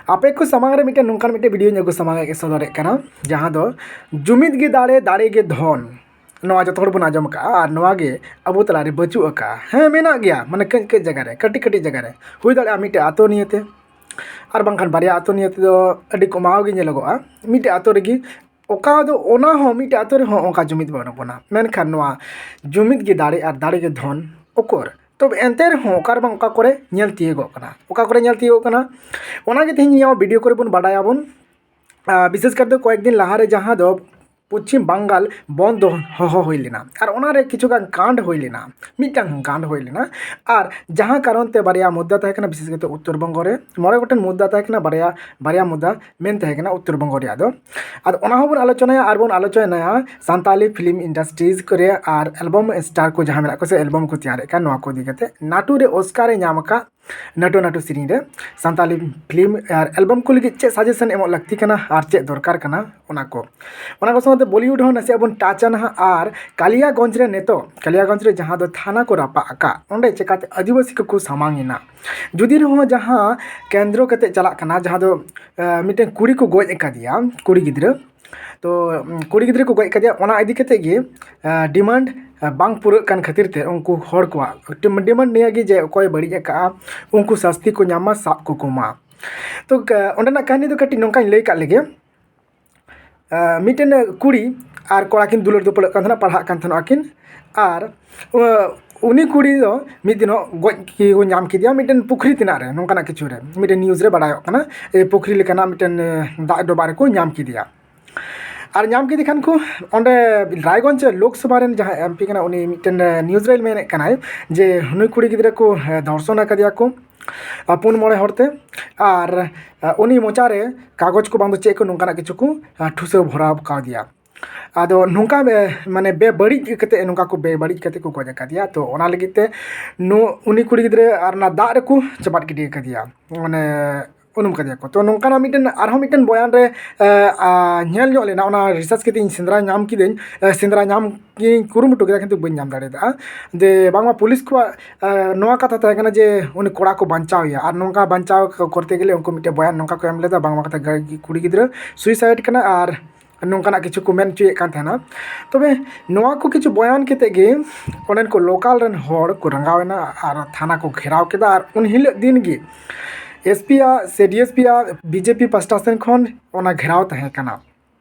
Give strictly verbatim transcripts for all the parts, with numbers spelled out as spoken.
ᱟᱯᱮ ᱠᱚ ᱥᱟᱢᱟᱝ ᱨᱮ ᱢᱤᱫᱴᱮᱱ ᱱᱚᱝᱠᱟᱱ ᱢᱤᱫᱴᱮᱱ ᱵᱷᱤᱰᱤᱭᱳᱧ ᱟᱹᱜᱩ ᱥᱟᱢᱟᱝ ᱥᱚᱫᱚᱨᱮᱫ ᱠᱟᱱᱟ, ᱡᱟᱦᱟᱸ ᱫᱚ ᱡᱩᱢᱤᱫ ᱜᱮ ᱫᱟᱲᱮ, ᱫᱟᱲᱮ ᱜᱮ ᱫᱷᱚᱱ᱾ ᱱᱚᱣᱟ ᱡᱚᱛᱚ ᱦᱚᱲ ᱵᱚᱱ ᱟᱸᱡᱚᱢ ᱟᱠᱟᱫᱼᱟ, ᱟᱨ ᱱᱚᱣᱟ ᱜᱮ ᱟᱵᱚ ᱛᱟᱞᱟᱨᱮ ᱵᱟᱹᱪᱩᱜ ᱟᱠᱟᱫᱼᱟ᱾ ᱦᱮᱸ, ᱢᱮᱱᱟᱜ ᱜᱮᱭᱟ, ᱢᱟᱱᱮ ᱠᱟᱹᱡ ᱠᱟᱹᱡ ᱡᱟᱭᱜᱟ ᱨᱮ, ᱠᱟᱹᱴᱤᱡ ᱠᱟᱹᱴᱤᱡ ᱡᱟᱭᱜᱟ ᱨᱮ᱾ ᱦᱩᱭ ᱫᱟᱲᱮᱭᱟᱜᱼᱟ ᱢᱤᱫᱴᱮᱡ ᱟᱛᱳ ᱱᱤᱭᱮᱛᱮ, ᱟᱨ ᱵᱟᱝᱠᱷᱟᱱ ᱵᱟᱨᱭᱟ ᱟᱛᱳ ᱱᱤᱭᱮ ᱛᱮᱫᱚ ᱟᱹᱰᱤ ᱠᱚᱢᱟᱣ ᱜᱮ ᱧᱮᱞᱚᱜᱚᱜᱼᱟ᱾ ᱢᱤᱫᱴᱮᱡ ᱟᱛᱳ ᱨᱮᱜᱮ ᱚᱠᱟ ᱫᱚ, ᱚᱱᱟ ᱦᱚᱸ ᱢᱤᱫᱴᱮᱡ ᱟᱛᱳ ᱨᱮᱦᱚᱸ ᱚᱱᱠᱟ ᱡᱩᱢᱤᱫ ᱵᱟᱹᱱᱩᱜ ᱵᱚᱱᱟ᱾ ᱢᱮᱱᱠᱷᱟᱱ ᱱᱚᱣᱟ ᱡᱩᱢᱤᱫ ᱜᱮ ᱫᱟᱲᱮ ᱟᱨ ᱫᱟᱲᱮ ᱜᱮ ᱫᱷᱚᱱ, ᱚᱠᱚᱨ? ᱛᱚᱵᱮ ᱮᱱᱛᱮ ᱨᱮᱦᱚᱸ ᱚᱠᱟ ᱨᱮ ᱵᱟᱝ ᱚᱠᱟ ᱠᱚᱨᱮ ᱧᱮᱞ ᱛᱤᱭᱳᱜᱚᱜ ᱠᱟᱱᱟ, ᱚᱠᱟ ᱠᱚᱨᱮ ᱧᱮᱞ ᱛᱤᱭᱳᱜᱚᱜ ᱠᱟᱱᱟ᱾ ᱚᱱᱟᱜᱮ ᱛᱮᱦᱮᱧ ᱱᱤᱭᱟᱹ ᱵᱷᱤᱰᱤᱭᱳ ᱠᱚᱨᱮ ᱵᱚᱱ ᱵᱟᱰᱟᱭᱟᱵᱚᱱ᱾ ᱟᱨ ᱵᱤᱥᱮᱥ ᱠᱟᱨᱛᱮ ᱠᱚᱭᱮᱠ ᱫᱤᱱ ᱞᱟᱦᱟᱨᱮ ᱡᱟᱦᱟᱸ ᱫᱚ ᱯᱚᱪᱷᱤᱢ ᱵᱟᱝᱜᱟᱞ ᱵᱚᱱᱫᱷ ᱫᱚ ᱦᱚᱦᱚ ᱦᱩᱭ ᱞᱮᱱᱟ, ᱟᱨ ᱚᱱᱟᱨᱮ ᱠᱤᱪᱷᱩᱜᱟᱱ ᱠᱟᱱᱰ ᱦᱩᱭ ᱞᱮᱱᱟ, ᱢᱤᱫᱴᱟᱝ ᱠᱟᱱᱰ ᱦᱩᱭ ᱞᱮᱱᱟ᱾ ᱟᱨ ᱡᱟᱦᱟᱸ ᱠᱟᱨᱚᱱ ᱛᱮ ᱵᱟᱨᱭᱟ ᱢᱩᱫᱽᱫᱟ ᱛᱟᱦᱮᱸ ᱠᱟᱱᱟ, ᱵᱤᱥᱮᱥ ᱠᱟᱨᱛᱮ ᱩᱛᱛᱚᱨ ᱵᱚᱝᱜᱚ ᱨᱮ ᱢᱚᱬᱮ ᱜᱚᱴᱮᱱ ᱢᱩᱫᱽᱫᱟ ᱛᱟᱦᱮᱸ ᱠᱟᱱᱟ, ᱵᱟᱨᱭᱟ ᱵᱟᱨᱭᱟ ᱢᱩᱫᱽᱫᱟ ᱢᱮᱱ ᱛᱟᱦᱮᱸ ᱠᱟᱱᱟ ᱩᱛᱛᱚᱨ ᱵᱚᱝᱜᱚ ᱨᱮᱭᱟᱜ ᱫᱚ᱾ ᱟᱫᱚ ᱚᱱᱟ ᱦᱚᱸᱵᱚᱱ ᱟᱞᱳᱪᱚᱱᱟᱭᱟ, ᱟᱨ ᱵᱚᱱ ᱟᱞᱳᱪᱚᱱᱟᱭᱟ ᱥᱟᱱᱛᱟᱞᱤ ᱯᱷᱤᱞᱢ ᱤᱱᱰᱟᱥᱴᱨᱤᱡᱽ ᱠᱚᱨᱮ ᱟᱨ ᱮᱞᱵᱟᱢ ᱥᱴᱟᱨ ᱠᱚ ᱡᱟᱦᱟᱸ ᱢᱮᱱᱟᱜ ᱠᱚ ᱥᱮ ᱮᱞᱵᱟᱢ ᱠᱚ ᱛᱮᱭᱟᱨᱮᱫ ᱠᱟᱱ, ᱱᱚᱣᱟ ᱠᱚ ᱤᱫᱤ ᱠᱟᱛᱮ᱾ ᱱᱟᱴᱩ ᱨᱮ ᱚᱥᱠᱟᱨ ᱮ ᱧᱟᱢ ᱟᱠᱟᱫ ᱱᱟᱴᱩ ᱱᱟᱴᱩ ᱥᱮᱨᱮᱧ ᱨᱮ ᱥᱟᱱᱛᱟᱞᱤ ᱯᱷᱤᱞᱢ ᱟᱨ ᱮᱞᱵᱟᱢ ᱠᱚ ᱞᱟᱹᱜᱤᱫ ᱪᱮᱫ ᱥᱟᱡᱮᱥᱚᱱ ᱮᱢᱚᱜ ᱞᱟᱹᱠᱛᱤ ᱠᱟᱱᱟ ᱟᱨ ᱪᱮᱫ ᱫᱚᱨᱠᱟᱨ ᱠᱟᱱᱟ, ᱚᱱᱟ ᱠᱚ᱾ ᱚᱱᱟ ᱠᱚ ᱥᱟᱶᱛᱮ ᱵᱚᱞᱤᱣᱩᱰ ᱦᱚᱸ ᱱᱟᱥᱮᱭᱟᱜ ᱵᱚᱱ ᱴᱟᱪᱟ ᱱᱟᱦᱟᱜ᱾ ᱟᱨ ᱠᱟᱞᱤᱭᱟᱜᱚᱸᱡᱽ ᱨᱮ ᱱᱤᱛᱚᱜ, ᱠᱟᱞᱤᱭᱟᱜᱚᱸᱡᱽ ᱨᱮ ᱡᱟᱦᱟᱸ ᱫᱚ ᱛᱷᱟᱱᱟ ᱠᱚ ᱨᱟᱯᱟᱜ ᱟᱠᱟᱫ, ᱚᱸᱰᱮ ᱪᱮᱠᱟᱛᱮ ᱟᱹᱫᱤᱵᱟᱹᱥᱤ ᱠᱚᱠᱚ ᱥᱟᱢᱟᱝ ᱮᱱᱟ? ᱡᱩᱫᱤ ᱨᱮᱦᱚᱸ ᱡᱟᱦᱟᱸ ᱠᱮᱱᱫᱨᱚ ᱠᱟᱛᱮ ᱪᱟᱞᱟᱜ ᱠᱟᱱᱟ, ᱡᱟᱦᱟᱸ ᱫᱚ, ᱟᱸ, ᱢᱤᱫᱴᱮᱱ ᱠᱩᱲᱤ ᱠᱚ ᱜᱚᱡ ᱟᱠᱟᱫᱮᱭᱟ, ᱠᱩᱲᱤ ᱜᱤᱫᱽᱨᱟᱹ, ᱛᱚ, ᱩᱢ, ᱠᱩᱲᱤ ᱜᱤᱫᱽᱨᱟᱹ ᱠᱚ ᱜᱚᱡ ᱠᱟᱫᱮᱭᱟ, ᱚᱱᱟ ᱤᱫᱤ ᱠᱟᱛᱮ ᱜᱮ, ᱟᱸ, ᱰᱤᱢᱟᱱᱰ, ᱟᱸ, ᱵᱟᱝ ᱯᱩᱨᱟᱹᱜ ᱠᱟᱱ ᱠᱷᱟᱹᱛᱤᱨ ᱛᱮ ᱩᱱᱠᱩ ᱦᱚᱲ ᱠᱚᱣᱟᱜ ᱰᱤᱢᱟᱱᱰ ᱱᱤᱭᱟᱹ ᱜᱮ ᱡᱮ ᱚᱠᱚᱭ ᱵᱟᱹᱲᱤᱡ ᱟᱠᱟᱫᱼᱟ, ᱩᱱᱠᱩ ᱥᱟᱹᱥᱛᱤ ᱠᱚ ᱧᱟᱢ ᱢᱟ, ᱥᱟᱵ ᱠᱚᱠᱚ ᱢᱟ᱾ ᱛᱚ, ᱠᱟ-, ᱚᱸᱰᱮᱱᱟᱜ ᱠᱟᱹᱦᱱᱤ ᱫᱚ ᱠᱟᱹᱴᱤᱡ ᱱᱚᱝᱠᱟᱧ ᱞᱟᱹᱭ ᱠᱟᱜ ᱞᱮᱜᱮ᱾ ᱟᱸ, ᱢᱤᱫᱴᱮᱱ ᱠᱩᱲᱤ ᱟᱨ ᱠᱚᱲᱟ ᱠᱤᱱ ᱫᱩᱞᱟᱹᱲ ᱫᱩᱯᱞᱟᱹᱜ ᱠᱟᱱ ᱛᱟᱦᱮᱱᱟ, ᱯᱟᱲᱦᱟᱜ ᱠᱟᱱ ᱛᱟᱦᱮᱱᱟ ᱠᱤᱱ, ᱟᱨ, ᱟᱸ, ᱩᱱᱤ ᱠᱩᱲᱤ ᱫᱚ ᱢᱤᱫ ᱫᱤᱱᱚᱜ ᱜᱚᱡ ᱠᱚ ᱧᱟᱢ ᱠᱮᱫᱮᱭᱟ ᱢᱤᱫᱴᱮᱱ ᱯᱩᱠᱷᱨᱤ ᱛᱮᱱᱟᱜ ᱨᱮ, ᱱᱚᱝᱠᱟᱱᱟᱜ ᱠᱤᱪᱷᱩ ᱨᱮ, ᱢᱤᱫᱴᱮᱱ ᱱᱤᱭᱩᱡᱽ ᱨᱮ ᱵᱟᱲᱟᱭᱚᱜ ᱠᱟᱱᱟ, ᱮ, ᱯᱩᱠᱷᱨᱤ ᱞᱮᱠᱟᱱᱟᱜ ᱢᱤᱫᱴᱮᱱ, ᱮ, ᱫᱟᱜ ᱰᱚᱵᱷᱟᱜ ᱨᱮᱠᱚ ᱧᱟᱢ ᱠᱮᱫᱮᱭᱟ᱾ ᱟᱨ ᱧᱟᱢ ᱠᱮᱫᱮ ᱠᱷᱟᱱ ᱠᱚ ᱚᱸᱰᱮ ᱨᱟᱭᱜᱚᱸᱡᱽ ᱞᱳᱠᱥᱚᱵᱷᱟ ᱨᱮᱱ ᱡᱟᱦᱟᱸᱭ ᱮᱢ ᱯᱤ ᱠᱟᱱᱟ, ᱩᱱᱤ ᱢᱤᱫᱴᱮᱱ, ᱮ, ᱱᱤᱭᱩᱡᱽ ᱨᱮ ᱢᱮᱱᱮᱫ ᱠᱟᱱᱟᱭ ᱡᱮ ᱱᱩᱭ ᱠᱩᱲᱤ ᱜᱤᱫᱽᱨᱟᱹ ᱠᱚ, ᱮ, ᱫᱷᱚᱨᱥᱚᱱ ᱟᱠᱟᱫᱮᱭᱟ ᱠᱚ, ᱟ, ᱯᱩᱱ ᱢᱚᱬᱮ ᱦᱚᱲᱛᱮ, ᱟᱨ, ᱟ, ᱩᱱᱤ ᱢᱚᱪᱟᱨᱮ ᱠᱟᱜᱚᱡᱽ ᱠᱚ ᱵᱟᱝ ᱫᱚ ᱪᱮᱫ ᱠᱚ ᱱᱚᱝᱠᱟᱱᱟᱜ ᱠᱤᱪᱷᱩ ᱠᱚ, ᱟ, ᱴᱷᱩᱥᱟᱹᱣ ᱵᱷᱚᱨᱟᱣ ᱠᱟᱣᱫᱮᱭᱟ᱾ ᱟᱫᱚ ᱱᱚᱝᱠᱟ, ᱮ, ᱢᱟᱱᱮ ᱵᱮᱵᱟᱹᱲᱤᱡ ᱠᱟᱛᱮ, ᱱᱚᱝᱠᱟ ᱠᱚ ᱵᱮᱵᱟᱹᱲᱤᱡ ᱠᱟᱛᱮ ᱠᱚ ᱜᱚᱡ ᱟᱠᱟᱫᱮᱭᱟ᱾ ᱛᱚ ᱚᱱᱟ ᱞᱟᱹᱜᱤᱫ ᱛᱮ ᱱᱩ-, ᱩᱱᱤ ᱠᱩᱲᱤ ᱜᱤᱫᱽᱨᱟᱹ ᱟᱨ ᱚᱱᱟ ᱫᱟᱜ ᱨᱮᱠᱚ ᱪᱟᱯᱟᱫ ᱜᱤᱰᱤ ᱟᱠᱟᱫᱮᱭᱟ, ᱢᱟᱱᱮ ᱩᱱᱩᱢ ᱠᱟᱫᱮᱭᱟ ᱠᱚ᱾ ᱛᱚ ᱱᱚᱝᱠᱟᱱᱟᱜ ᱢᱤᱫᱴᱮᱱ, ᱟᱨᱦᱚᱸ ᱢᱤᱫᱴᱮᱱ ᱵᱚᱭᱟᱱ ᱨᱮ ᱧᱮᱞ ᱧᱚᱜ ᱞᱮᱱᱟ, ᱚᱱᱟ ᱨᱤᱥᱟᱨᱪ ᱠᱟᱛᱮ ᱤᱧ ᱥᱮᱸᱫᱽᱨᱟ ᱧᱟᱢ ᱠᱤᱫᱟᱹᱧ, ᱥᱮᱸᱫᱽᱨᱟ ᱧᱟᱢ ᱤᱧ ᱠᱩᱨᱩᱢᱩᱴᱩ ᱠᱮᱫᱟ, ᱠᱤᱱᱛᱩ ᱵᱟᱹᱧ ᱧᱟᱢ ᱫᱟᱲᱮᱭᱟᱫᱟ᱾ ᱡᱮ ᱵᱟᱝᱢᱟ ᱯᱩᱞᱤᱥ ᱠᱚᱣᱟᱜ ᱱᱚᱣᱟ ᱠᱟᱛᱷᱟ ᱛᱟᱦᱮᱸ ᱠᱟᱱᱟ ᱡᱮ ᱩᱱᱤ ᱠᱚᱲᱟ ᱠᱚ ᱵᱟᱧᱪᱟᱣ ᱮᱭᱟ, ᱟᱨ ᱱᱚᱝᱠᱟ ᱵᱟᱧᱪᱟᱣ ᱠᱚᱨᱛᱮ ᱜᱮᱞᱮ ᱩᱱᱠᱩ ᱢᱤᱫᱴᱮᱱ ᱵᱚᱭᱟᱱ ᱱᱚᱝᱠᱟ ᱠᱚ ᱮᱢ ᱞᱮᱫᱟ, ᱵᱟᱝᱢᱟ ᱠᱟᱛᱷᱟ ᱠᱩᱲᱤ ᱜᱤᱫᱽᱨᱟᱹ ᱥᱩᱭᱥᱟᱭᱤᱰ ᱠᱟᱱᱟ ᱟᱨ ᱱᱚᱝᱠᱟᱱᱟᱜ ᱠᱤᱪᱷᱩ ᱠᱚ ᱢᱮᱱ ᱦᱚᱪᱚᱭᱮᱫ ᱠᱟᱱ ᱛᱟᱦᱮᱱᱟ᱾ ᱛᱚᱵᱮ ᱱᱚᱣᱟ ᱠᱚ ᱠᱤᱪᱷᱩ ᱵᱚᱭᱟᱱ ᱠᱟᱛᱮ ᱜᱮ ᱚᱸᱰᱮᱱ ᱠᱚ ᱞᱳᱠᱟᱞ ᱨᱮᱱ ᱦᱚᱲ ᱠᱚ ᱨᱟᱸᱜᱟᱣ ᱮᱱᱟ ᱟᱨ ᱛᱷᱟᱱᱟ ᱠᱚ ᱜᱷᱮᱨᱟᱣ ᱠᱮᱫᱟ᱾ ᱟᱨ ᱩᱱ ᱦᱤᱞᱳᱜ ᱫᱤᱱ ᱜᱮ ᱮᱥ ᱯᱤ ᱟᱜ ᱥᱮ ᱰᱤ ᱮᱥ ᱯᱤ ᱟᱜ ᱵᱤ ᱡᱮ ᱯᱤ ᱯᱟᱥᱴᱟ ᱥᱮᱱ ᱠᱷᱚᱱ ᱚᱱᱟ ᱜᱷᱮᱨᱟᱣ ᱛᱟᱦᱮᱸ ᱠᱟᱱᱟ᱾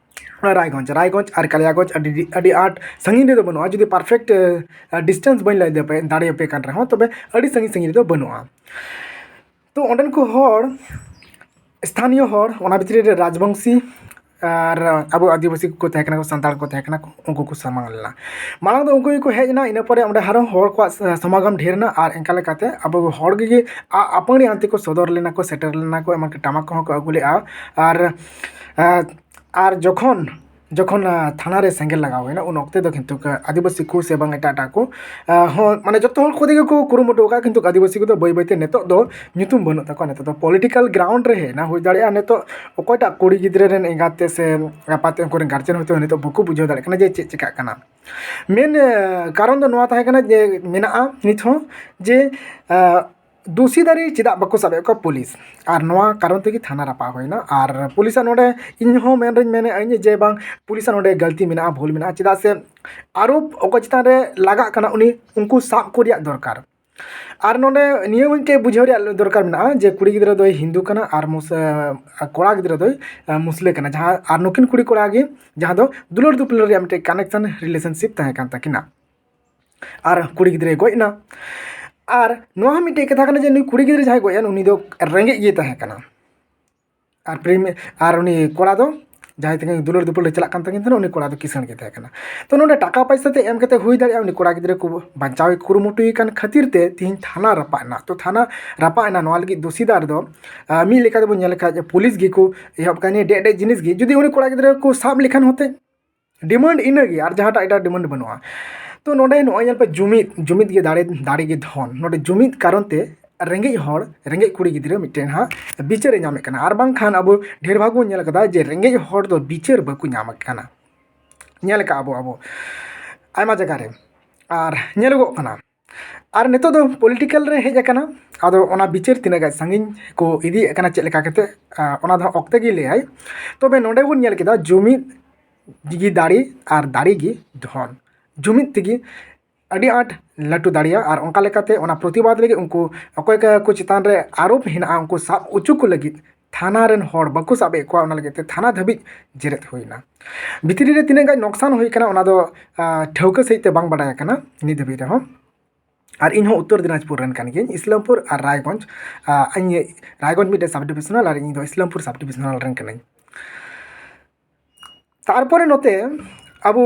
ᱚᱱᱟ ᱨᱟᱭᱜᱚᱸᱡᱽ, ᱨᱟᱭᱜᱚᱸᱡᱽ ᱟᱨ ᱠᱟᱞᱤᱭᱟᱜᱚᱸᱡᱽ ᱟᱹᱰᱤ, ᱟᱹᱰᱤ ᱟᱸᱴ ᱥᱟᱺᱜᱤᱧ ᱨᱮᱫᱚ ᱵᱟᱹᱱᱩᱜᱼᱟ, ᱡᱩᱫᱤ ᱯᱟᱨᱯᱷᱮᱠᱴ ᱰᱤᱥᱴᱮᱱᱥ ᱵᱟᱹᱧ ᱞᱟᱹᱭ ᱫᱟᱲᱮ-, ᱫᱟᱲᱮᱭᱟᱯᱮ ᱠᱟᱱ ᱨᱮᱦᱚᱸ, ᱛᱚᱵᱮ ᱟᱹᱰᱤ ᱥᱟᱺᱜᱤᱧ ᱥᱟᱺᱜᱤᱧ ᱨᱮᱫᱚ ᱵᱟᱹᱱᱩᱜᱼᱟ᱾ ᱛᱚ ᱚᱸᱰᱮᱱ ᱠᱚ ᱦᱚᱲ, ᱥᱛᱷᱟᱱᱤᱭᱚ ᱦᱚᱲ, ᱚᱱᱟ ᱵᱷᱤᱛᱨᱤ ᱨᱮ ᱨᱟᱡᱽᱵᱚᱝᱥᱤ ᱟᱨ ᱟᱵᱚ ᱟᱹᱫᱤᱵᱟᱹᱥᱤ ᱠᱚᱠᱚ ᱛᱟᱦᱮᱸ ᱠᱟᱱᱟ ᱠᱚ, ᱥᱟᱱᱛᱟᱲ ᱠᱚ ᱛᱟᱦᱮᱸ ᱠᱟᱱᱟ ᱠᱚ, ᱩᱱᱠᱩ ᱠᱚ ᱥᱟᱢᱟᱝ ᱞᱮᱱᱟ᱾ ᱢᱟᱲᱟᱝ ᱫᱚ ᱩᱱᱠᱩ ᱜᱮᱠᱚ ᱦᱮᱡ ᱮᱱᱟ, ᱤᱱᱟᱹ ᱯᱚᱨᱮ ᱚᱸᱰᱮ ᱟᱨᱦᱚᱸ ᱦᱚᱲ ᱠᱚᱣᱟᱜ ᱥ-, ᱥᱚᱢᱟᱜᱚᱢ ᱰᱷᱮᱨ ᱮᱱᱟ, ᱟᱨ ᱮᱱᱠᱟ ᱞᱮᱠᱟᱛᱮ ᱟᱵᱚ ᱦᱚᱲ ᱜᱮ ᱟ-, ᱟᱯᱟᱱᱤ ᱟᱱᱛᱮ ᱠᱚ ᱥᱚᱫᱚᱨ ᱞᱮᱱᱟ ᱠᱚ, ᱥᱮᱴᱮᱨ ᱞᱮᱱᱟ ᱠᱚ, ᱮᱢᱚᱱᱠᱤ ᱴᱟᱢᱟᱠ ᱠᱚᱦᱚᱸ ᱠᱚ ᱟᱹᱜᱩ ᱞᱮᱫᱼᱟ᱾ ᱟᱨ, ᱟᱨ ᱡᱚᱠᱷᱚᱱ, ᱡᱚᱠᱷᱚᱱ ᱛᱷᱟᱱᱟ ᱨᱮ ᱥᱮᱸᱜᱮᱞ ᱞᱟᱜᱟᱣ ᱦᱩᱭᱱᱟ, ᱩᱱ ᱚᱠᱛᱮ ᱫᱚ ᱠᱤᱱᱛᱩ ᱟᱹᱫᱤᱵᱟᱹᱥᱤ ᱠᱚ ᱥᱮ ᱵᱟᱝ ᱮᱴᱟᱜ ᱮᱴᱟᱜ ᱠᱚ ᱦᱚᱸ, ᱢᱟᱱᱮ, ᱡᱚᱛᱚ ᱦᱚᱲ ᱠᱚ ᱛᱮᱜᱮ ᱠᱚ ᱠᱩᱨᱩᱢᱩᱴᱩ ᱟᱠᱟᱫᱼᱟ, ᱠᱤᱱᱛᱩ ᱟᱹᱫᱤᱵᱟᱹᱥᱤ ᱠᱚᱫᱚ ᱵᱟᱹᱭ ᱵᱟᱹᱭᱛᱮ ᱱᱤᱛᱚᱜ ᱫᱚ ᱧᱩᱛᱩᱢ ᱵᱟᱹᱱᱩᱜ ᱛᱟᱠᱚᱣᱟ᱾ ᱱᱤᱛᱚᱜ ᱫᱚ ᱯᱚᱞᱤᱴᱤᱠᱟᱞ ᱜᱨᱟᱣᱩᱱᱰ ᱨᱮ ᱦᱮᱡ ᱮᱱᱟ᱾ ᱦᱩᱭ ᱫᱟᱲᱮᱭᱟᱜᱼᱟ ᱱᱤᱛᱚᱜ ᱚᱠᱚᱭᱴᱟᱜ ᱠᱩᱲᱤ ᱜᱤᱫᱽᱨᱟᱹ ᱨᱮᱱ ᱮᱸᱜᱟᱛ ᱛᱮ ᱥᱮ ᱟᱯᱟᱛ ᱛᱮ ᱩᱱᱠᱩ ᱨᱮᱱ ᱜᱟᱨᱡᱮᱱ ᱦᱚᱭᱛᱳ ᱱᱤᱛᱚᱜ ᱵᱟᱠᱚ ᱵᱩᱡᱷᱟᱹᱣ ᱫᱟᱲᱮᱭᱟᱜ ᱠᱟᱱᱟ ᱡᱮ ᱪᱮᱫ ᱪᱤᱠᱟᱹᱜ ᱠᱟᱱᱟ᱾ ᱢᱮᱱ ᱠᱟᱨᱚᱱ ᱫᱚ ᱱᱚᱣᱟ ᱛᱟᱦᱮᱸ ᱠᱟᱱᱟ ᱡᱮ, ᱢᱮᱱᱟᱜᱼᱟ ᱱᱤᱛ ᱦᱚᱸ ᱡᱮ, ᱫᱩᱥᱤ ᱫᱟᱨᱮ ᱪᱮᱫᱟᱜ ᱵᱟᱠᱚ ᱥᱟᱵᱮᱫ ᱠᱚᱣᱟ ᱯᱩᱞᱤᱥ? ᱟᱨ ᱱᱚᱣᱟ ᱠᱟᱨᱚᱱ ᱛᱮᱜᱮ ᱛᱷᱟᱱᱟ ᱨᱟᱯᱟᱜ ᱦᱩᱭᱱᱟ᱾ ᱟᱨ ᱯᱩᱞᱤᱥᱟᱜ ᱱᱚᱰᱮ ᱤᱧ ᱦᱚᱸ ᱢᱮᱱ ᱨᱮᱧ ᱢᱮᱱᱮᱫᱼᱟᱹᱧ ᱡᱮ ᱵᱟᱝ, ᱯᱩᱞᱤᱥᱟᱜ ᱱᱚᱰᱮ ᱜᱟᱹᱞᱛᱤ ᱢᱮᱱᱟᱜᱼᱟ, ᱵᱷᱩᱞ ᱢᱮᱱᱟᱜᱼᱟ, ᱪᱮᱫᱟᱜ ᱥᱮ ᱟᱨᱳᱯ ᱚᱠᱚᱭ ᱪᱮᱛᱟᱱ ᱨᱮ ᱞᱟᱜᱟᱜ ᱠᱟᱱᱟ ᱩᱱᱤ, ᱩᱱᱠᱩ ᱥᱟᱵ ᱠᱚ ᱨᱮᱭᱟᱜ ᱫᱚᱨᱠᱟᱨ᱾ ᱟᱨ ᱱᱚᱰᱮ ᱱᱤᱭᱟᱹ ᱢᱤᱫᱴᱮᱡ ᱵᱩᱡᱷᱟᱹᱣ ᱨᱮᱭᱟᱜ ᱫᱚᱨᱠᱟᱨ ᱢᱮᱱᱟᱜᱼᱟ ᱡᱮ ᱠᱩᱲᱤ ᱜᱤᱫᱽᱨᱟᱹ ᱫᱚᱭ ᱦᱤᱱᱫᱩ ᱠᱟᱱᱟ ᱟᱨ ᱢᱩᱥ-, ᱠᱚᱲᱟ ᱜᱤᱫᱽᱨᱟᱹ ᱫᱚᱭ ᱢᱩᱥᱞᱟᱹ ᱠᱟᱱᱟ, ᱡᱟᱦᱟᱸ, ᱟᱨ ᱱᱩᱠᱤᱱ ᱠᱩᱲᱤ ᱠᱚᱲᱟ ᱜᱮ ᱡᱟᱦᱟᱸ ᱫᱚ ᱫᱩᱞᱟᱹᱲ ᱫᱩᱯᱞᱟᱹᱲ ᱨᱮᱭᱟᱜ ᱢᱤᱫᱴᱮᱡ ᱠᱟᱱᱮᱠᱥᱚᱱ ᱨᱤᱞᱮᱥᱚᱱᱥᱤᱯ ᱛᱟᱦᱮᱸ ᱠᱟᱱ ᱛᱟᱹᱠᱤᱱᱟ᱾ ᱟᱨ ᱠᱩᱲᱤ ᱜᱤᱫᱽᱨᱟᱹᱭ ᱜᱚᱡ ᱮᱱᱟ᱾ ᱟᱨ ᱱᱚᱣᱟ ᱦᱚᱸ ᱢᱤᱫᱴᱮᱡ ᱠᱟᱛᱷᱟ ᱠᱟᱱᱟ ᱡᱮ ᱱᱩᱭ ᱠᱩᱲᱤ ᱜᱤᱫᱽᱨᱟᱹ ᱡᱟᱦᱟᱸᱭ ᱜᱚᱡ ᱮᱱ, ᱩᱱᱤ ᱫᱚ ᱨᱮᱸᱜᱮᱡ ᱜᱮ ᱛᱟᱦᱮᱸ ᱠᱟᱱᱟ᱾ ᱟᱨ ᱯᱨᱮᱢ, ᱟᱨ ᱩᱱᱤ ᱠᱚᱲᱟ ᱫᱚ ᱡᱟᱦᱟᱸᱭ ᱛᱮᱜᱮ ᱫᱩᱞᱟᱹᱲ ᱫᱩᱯᱩᱞᱟᱹᱲ ᱪᱟᱞᱟᱜ ᱠᱟᱱ ᱛᱟᱹᱠᱤᱱ ᱛᱟᱦᱮᱱᱟ, ᱩᱱᱤ ᱠᱚᱲᱟ ᱫᱚ ᱠᱤᱥᱟᱹᱬ ᱜᱮ ᱛᱟᱦᱮᱸ ᱠᱟᱱᱟ᱾ ᱛᱚ ᱱᱚᱰᱮ ᱴᱟᱠᱟ ᱯᱚᱭᱥᱟ ᱛᱮ ᱮᱢ ᱠᱟᱛᱮ ᱦᱩᱭ ᱫᱟᱲᱮᱭᱟᱜᱼᱟ, ᱩᱱᱤ ᱠᱚᱲᱟ ᱜᱤᱫᱽᱨᱟᱹ ᱠᱚ ᱵᱟᱧᱪᱟᱣ ᱮ ᱠᱩᱨᱩᱢᱩᱴᱩᱭ ᱠᱟᱱ ᱠᱷᱟᱹᱛᱤᱨ ᱛᱮ ᱛᱤᱦᱤᱧ ᱛᱷᱟᱱᱟ ᱨᱟᱯᱟᱜ ᱮᱱᱟ᱾ ᱛᱚ ᱛᱷᱟᱱᱟ ᱨᱟᱯᱟᱜ ᱮᱱᱟ, ᱱᱚᱣᱟ ᱞᱟᱹᱜᱤᱫ ᱫᱩᱥᱤᱫᱟᱨ ᱫᱚ, ᱟᱸ, ᱢᱤᱫ ᱞᱮᱠᱟ ᱛᱮᱵᱚᱱ ᱧᱮᱞ ᱞᱮᱠᱷᱟᱡ ᱯᱩᱞᱤᱥ ᱜᱮᱠᱚ ᱮᱦᱚᱵ ᱠᱟᱱᱟ ᱱᱤᱭᱟᱹ ᱰᱮᱡ ᱰᱮᱡ ᱡᱤᱱᱤᱥ ᱜᱮ᱾ ᱡᱩᱫᱤ ᱩᱱᱤ ᱠᱚᱲᱟ ᱜᱤᱫᱽᱨᱟᱹ ᱠᱚ ᱥᱟᱵ ᱞᱮᱠᱷᱟᱱ ᱦᱚᱛᱮ ᱰᱤᱢᱟᱱᱰ ᱤᱱᱟᱹᱜᱮ, ᱟᱨ ᱡᱟᱦᱟᱸᱴᱟᱜ ᱮᱴᱟᱜ ᱰᱤᱢᱟᱱᱰ ᱵᱟᱹᱱᱩᱜᱼᱟ᱾ ᱛᱚ ᱱᱚᱰᱮ ᱱᱚᱜᱼᱚᱭ ᱧᱮᱞ ᱯᱮ, ᱡᱩᱢᱤᱫ, ᱡᱩᱢᱤᱫ ᱜᱮ ᱫᱟᱲᱮ, ᱫᱟᱲᱮ ᱜᱮ ᱫᱷᱚᱱ᱾ ᱱᱚᱰᱮ ᱡᱩᱢᱤᱫ ᱠᱟᱨᱚᱱ ᱛᱮ ᱨᱮᱸᱜᱮᱡ ᱦᱚᱲ, ᱨᱮᱸᱜᱮᱡ ᱠᱩᱲᱤ ᱜᱤᱫᱽᱨᱟᱹ ᱢᱤᱫᱴᱮᱱ ᱦᱟᱸᱜ ᱵᱤᱪᱟᱹᱨᱮ ᱧᱟᱢᱮᱫ ᱠᱟᱱᱟ᱾ ᱟᱨ ᱵᱟᱝᱠᱷᱟᱱ ᱟᱵᱚ ᱰᱷᱮᱨ ᱵᱷᱟᱜᱽ ᱵᱚᱱ ᱧᱮᱞ ᱠᱟᱫᱟ ᱡᱮ ᱨᱮᱸᱜᱮᱡ ᱦᱚᱲ ᱫᱚ ᱵᱤᱪᱟᱹᱨ ᱵᱟᱠᱚ ᱧᱟᱢᱮᱫ ᱠᱟᱱᱟ᱾ ᱧᱮᱞ ᱠᱟᱜᱼᱟ ᱵᱚ ᱟᱵᱚ ᱟᱭᱢᱟ ᱡᱟᱭᱜᱟ ᱨᱮ, ᱟᱨ ᱧᱮᱞᱚᱜᱚᱜ ᱠᱟᱱᱟ᱾ ᱟᱨ ᱱᱤᱛᱚᱜ ᱫᱚ ᱯᱚᱞᱤᱴᱤᱠᱟᱞ ᱨᱮ ᱦᱮᱡ ᱟᱠᱟᱱᱟ᱾ ᱟᱫᱚ ᱚᱱᱟ ᱵᱤᱪᱟᱹᱨ ᱛᱤᱱᱟᱹᱜ ᱜᱟᱱ ᱥᱟᱺᱜᱤᱧ ᱠᱚ ᱤᱫᱤᱭᱮᱫ ᱠᱟᱱᱟ, ᱪᱮᱫ ᱞᱮᱠᱟ ᱠᱟᱛᱮ, ᱟᱸ, ᱚᱱᱟ ᱫᱚ ᱦᱟᱸᱜ ᱚᱠᱛᱮ ᱜᱮ ᱞᱟᱹᱭᱟᱭ᱾ ᱛᱚᱵᱮ ᱱᱚᱰᱮ ᱵᱚᱱ ᱧᱮᱞ ᱠᱮᱫᱟ ᱡᱩᱢᱤᱫ ᱜᱮ ᱫᱟᱲᱮ ᱟᱨ ᱫᱟᱲᱮ ᱜᱮ ᱫᱷᱚᱱ᱾ ᱡᱩᱢᱤᱫ ᱛᱮᱜᱮ ᱟᱹᱰᱤ ᱟᱸᱴ ᱞᱟᱹᱴᱩ ᱫᱟᱲᱮᱭᱟᱜᱼᱟ᱾ ᱟᱨ ᱚᱱᱠᱟ ᱞᱮᱠᱟᱛᱮ ᱚᱱᱟ ᱯᱨᱚᱛᱤᱵᱟᱫ ᱞᱟᱹᱜᱤᱫ ᱩᱱᱠᱩ ᱚᱠᱚᱭ ᱠᱚ ᱪᱮᱛᱟᱱ ᱨᱮ ᱟᱨᱳᱯ ᱦᱮᱱᱟᱜᱼᱟ, ᱩᱱᱠᱩ ᱥᱟᱵ ᱚᱪᱚ ᱠᱚ ᱞᱟᱹᱜᱤᱫ ᱛᱷᱟᱱᱟ ᱨᱮᱱ ᱦᱚᱲ ᱵᱟᱠᱚ ᱥᱟᱵ ᱮᱫ ᱠᱚᱣᱟ, ᱚᱱᱟ ᱞᱟᱹᱜᱤᱫ ᱛᱮ ᱛᱷᱟᱱᱟ ᱫᱷᱟᱹᱵᱤᱡ ᱡᱮᱨᱮᱫ ᱦᱩᱭᱱᱟ᱾ ᱵᱷᱤᱛᱨᱤ ᱨᱮ ᱛᱤᱱᱟᱹᱜ ᱜᱟᱱ ᱱᱚᱠᱥᱟᱱ ᱦᱩᱭ ᱠᱟᱱᱟ, ᱚᱱᱟ ᱫᱚ, ᱟ, ᱴᱷᱟᱹᱣᱠᱟᱹ ᱥᱟᱺᱦᱤᱡ ᱛᱮ ᱵᱟᱝ ᱵᱟᱰᱟᱭ ᱟᱠᱟᱱᱟ ᱱᱤᱛ ᱫᱷᱟᱹᱵᱤᱡ ᱨᱮᱦᱚᱸ᱾ ᱟᱨ ᱤᱧ ᱦᱚᱸ ᱩᱛᱛᱚᱨ ᱫᱤᱱᱟᱡᱽᱯᱩᱨ ᱨᱮᱱ ᱠᱟᱱ ᱜᱤᱭᱟᱹᱧ, ᱤᱥᱞᱟᱢᱯᱩᱨ ᱟᱨ ᱨᱟᱭᱜᱚᱸᱡᱽ, ᱟ, ᱤᱧ ᱨᱟᱭᱜᱚᱸᱡᱽ ᱢᱤᱫᱴᱮᱱ ᱥᱟᱵ ᱰᱤᱵᱤᱥᱚᱱᱟᱞ ᱟᱨ ᱤᱧ ᱫᱚ ᱤᱥᱞᱟᱢᱯᱩᱨ ᱥᱟᱵ ᱰᱤᱵᱤᱥᱚᱱᱟᱞ ᱨᱮᱱ ᱠᱟᱹᱱᱟᱹᱧ᱾ ᱛᱟᱨᱯᱚᱨᱮ ᱱᱚᱛᱮ ᱟᱵᱚ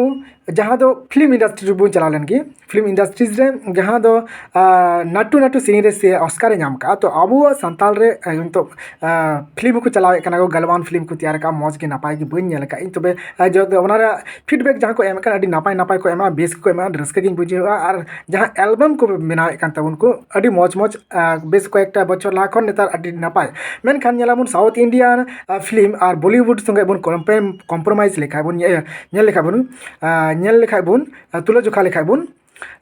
ᱡᱟᱦᱟᱸ ᱫᱚ ᱯᱷᱤᱞᱢ ᱤᱱᱰᱟᱥᱴᱨᱤ ᱨᱮᱵᱚᱱ ᱪᱟᱞᱟᱣ ᱞᱮᱱ ᱜᱮ, ᱯᱷᱤᱞᱢ ᱤᱱᱰᱟᱥᱴᱨᱤᱡᱽ ᱨᱮ ᱡᱟᱦᱟᱸ ᱫᱚ, ᱟ, ᱱᱟᱴᱴᱩ ᱱᱟᱴᱴᱩ ᱥᱮᱨᱮᱧ ᱨᱮ ᱥᱮ ᱚᱥᱠᱟᱨ ᱮ ᱧᱟᱢ ᱠᱟᱜᱼᱟ᱾ ᱛᱚ ᱟᱵᱚᱣᱟᱜ ᱥᱟᱱᱛᱟᱲ ᱨᱮ, ᱟ, ᱱᱤᱛᱚᱜ, ᱟ, ᱯᱷᱤᱞᱢ ᱦᱚᱸᱠᱚ ᱪᱟᱞᱟᱣᱮᱫ ᱠᱟᱱᱟ ᱠᱚ, ᱜᱟᱞᱣᱟᱱ ᱯᱷᱤᱞᱢ ᱠᱚ ᱛᱮᱭᱟᱨ ᱠᱟᱜᱼᱟ, ᱢᱚᱡᱽ ᱜᱮ ᱱᱟᱯᱟᱭ ᱜᱮ ᱵᱟᱹᱧ ᱧᱮᱞ ᱟᱠᱟᱫ ᱤᱧ᱾ ᱛᱚᱵᱮ, ᱟ, ᱡᱚ-, ᱚᱱᱟ ᱨᱮᱭᱟᱜ ᱯᱷᱤᱰᱵᱮᱠ ᱡᱟᱦᱟᱸ ᱠᱚ ᱮᱢ ᱟᱠᱟᱱᱟ, ᱟᱹᱰᱤ ᱱᱟᱯᱟᱭ ᱱᱟᱯᱟᱭ ᱠᱚ ᱮᱢᱟ, ᱵᱮᱥ ᱜᱮᱠᱚ ᱮᱢᱟ, ᱨᱟᱹᱥᱠᱟᱹ ᱜᱤᱧ ᱵᱩᱡᱷᱟᱹᱣᱟ᱾ ᱟᱨ ᱡᱟᱦᱟᱸ ᱮᱞᱵᱟᱢ ᱠᱚ ᱵᱮᱱᱟᱣᱮᱫ ᱠᱟᱱ ᱛᱟᱵᱚᱱ ᱠᱚ, ᱟᱹᱰᱤ ᱢᱚᱡᱽ ᱢᱚᱡᱽ, ᱟ, ᱵᱮᱥ ᱠᱚᱭᱮᱠᱴᱟ ᱵᱚᱪᱷᱚᱨ ᱞᱟᱦᱟ ᱠᱷᱚᱱ ᱱᱮᱛᱟᱨ ᱟᱹᱰᱤ ᱱᱟᱯᱟᱭ᱾ ᱢᱮᱱᱠᱷᱟᱱ ᱧᱮᱞᱟᱵᱚᱱ South Indian, ᱟ, ᱯᱷᱤᱞᱢ ᱟᱨ ᱵᱚᱞᱤᱣᱩᱰ ᱥᱚᱸᱜᱮ ᱵᱚᱱ ᱠᱚᱢᱯᱮ-, ᱠᱚᱢᱯᱨᱳᱢᱟᱭᱤᱡᱽ ᱞᱮᱠᱷᱟᱡ ᱵᱚᱱ, ᱧᱮ-, ᱧᱮᱞ ᱞᱮᱠᱷᱟᱡ ᱵᱚᱱ, ᱟ, ᱧᱮᱞ ᱞᱮᱠᱷᱟᱡ ᱵᱚᱱ, ᱟ, ᱛᱩᱞᱟᱹ ᱡᱚᱠᱷᱟ ᱞᱮᱠᱷᱟᱡ ᱵᱚᱱ,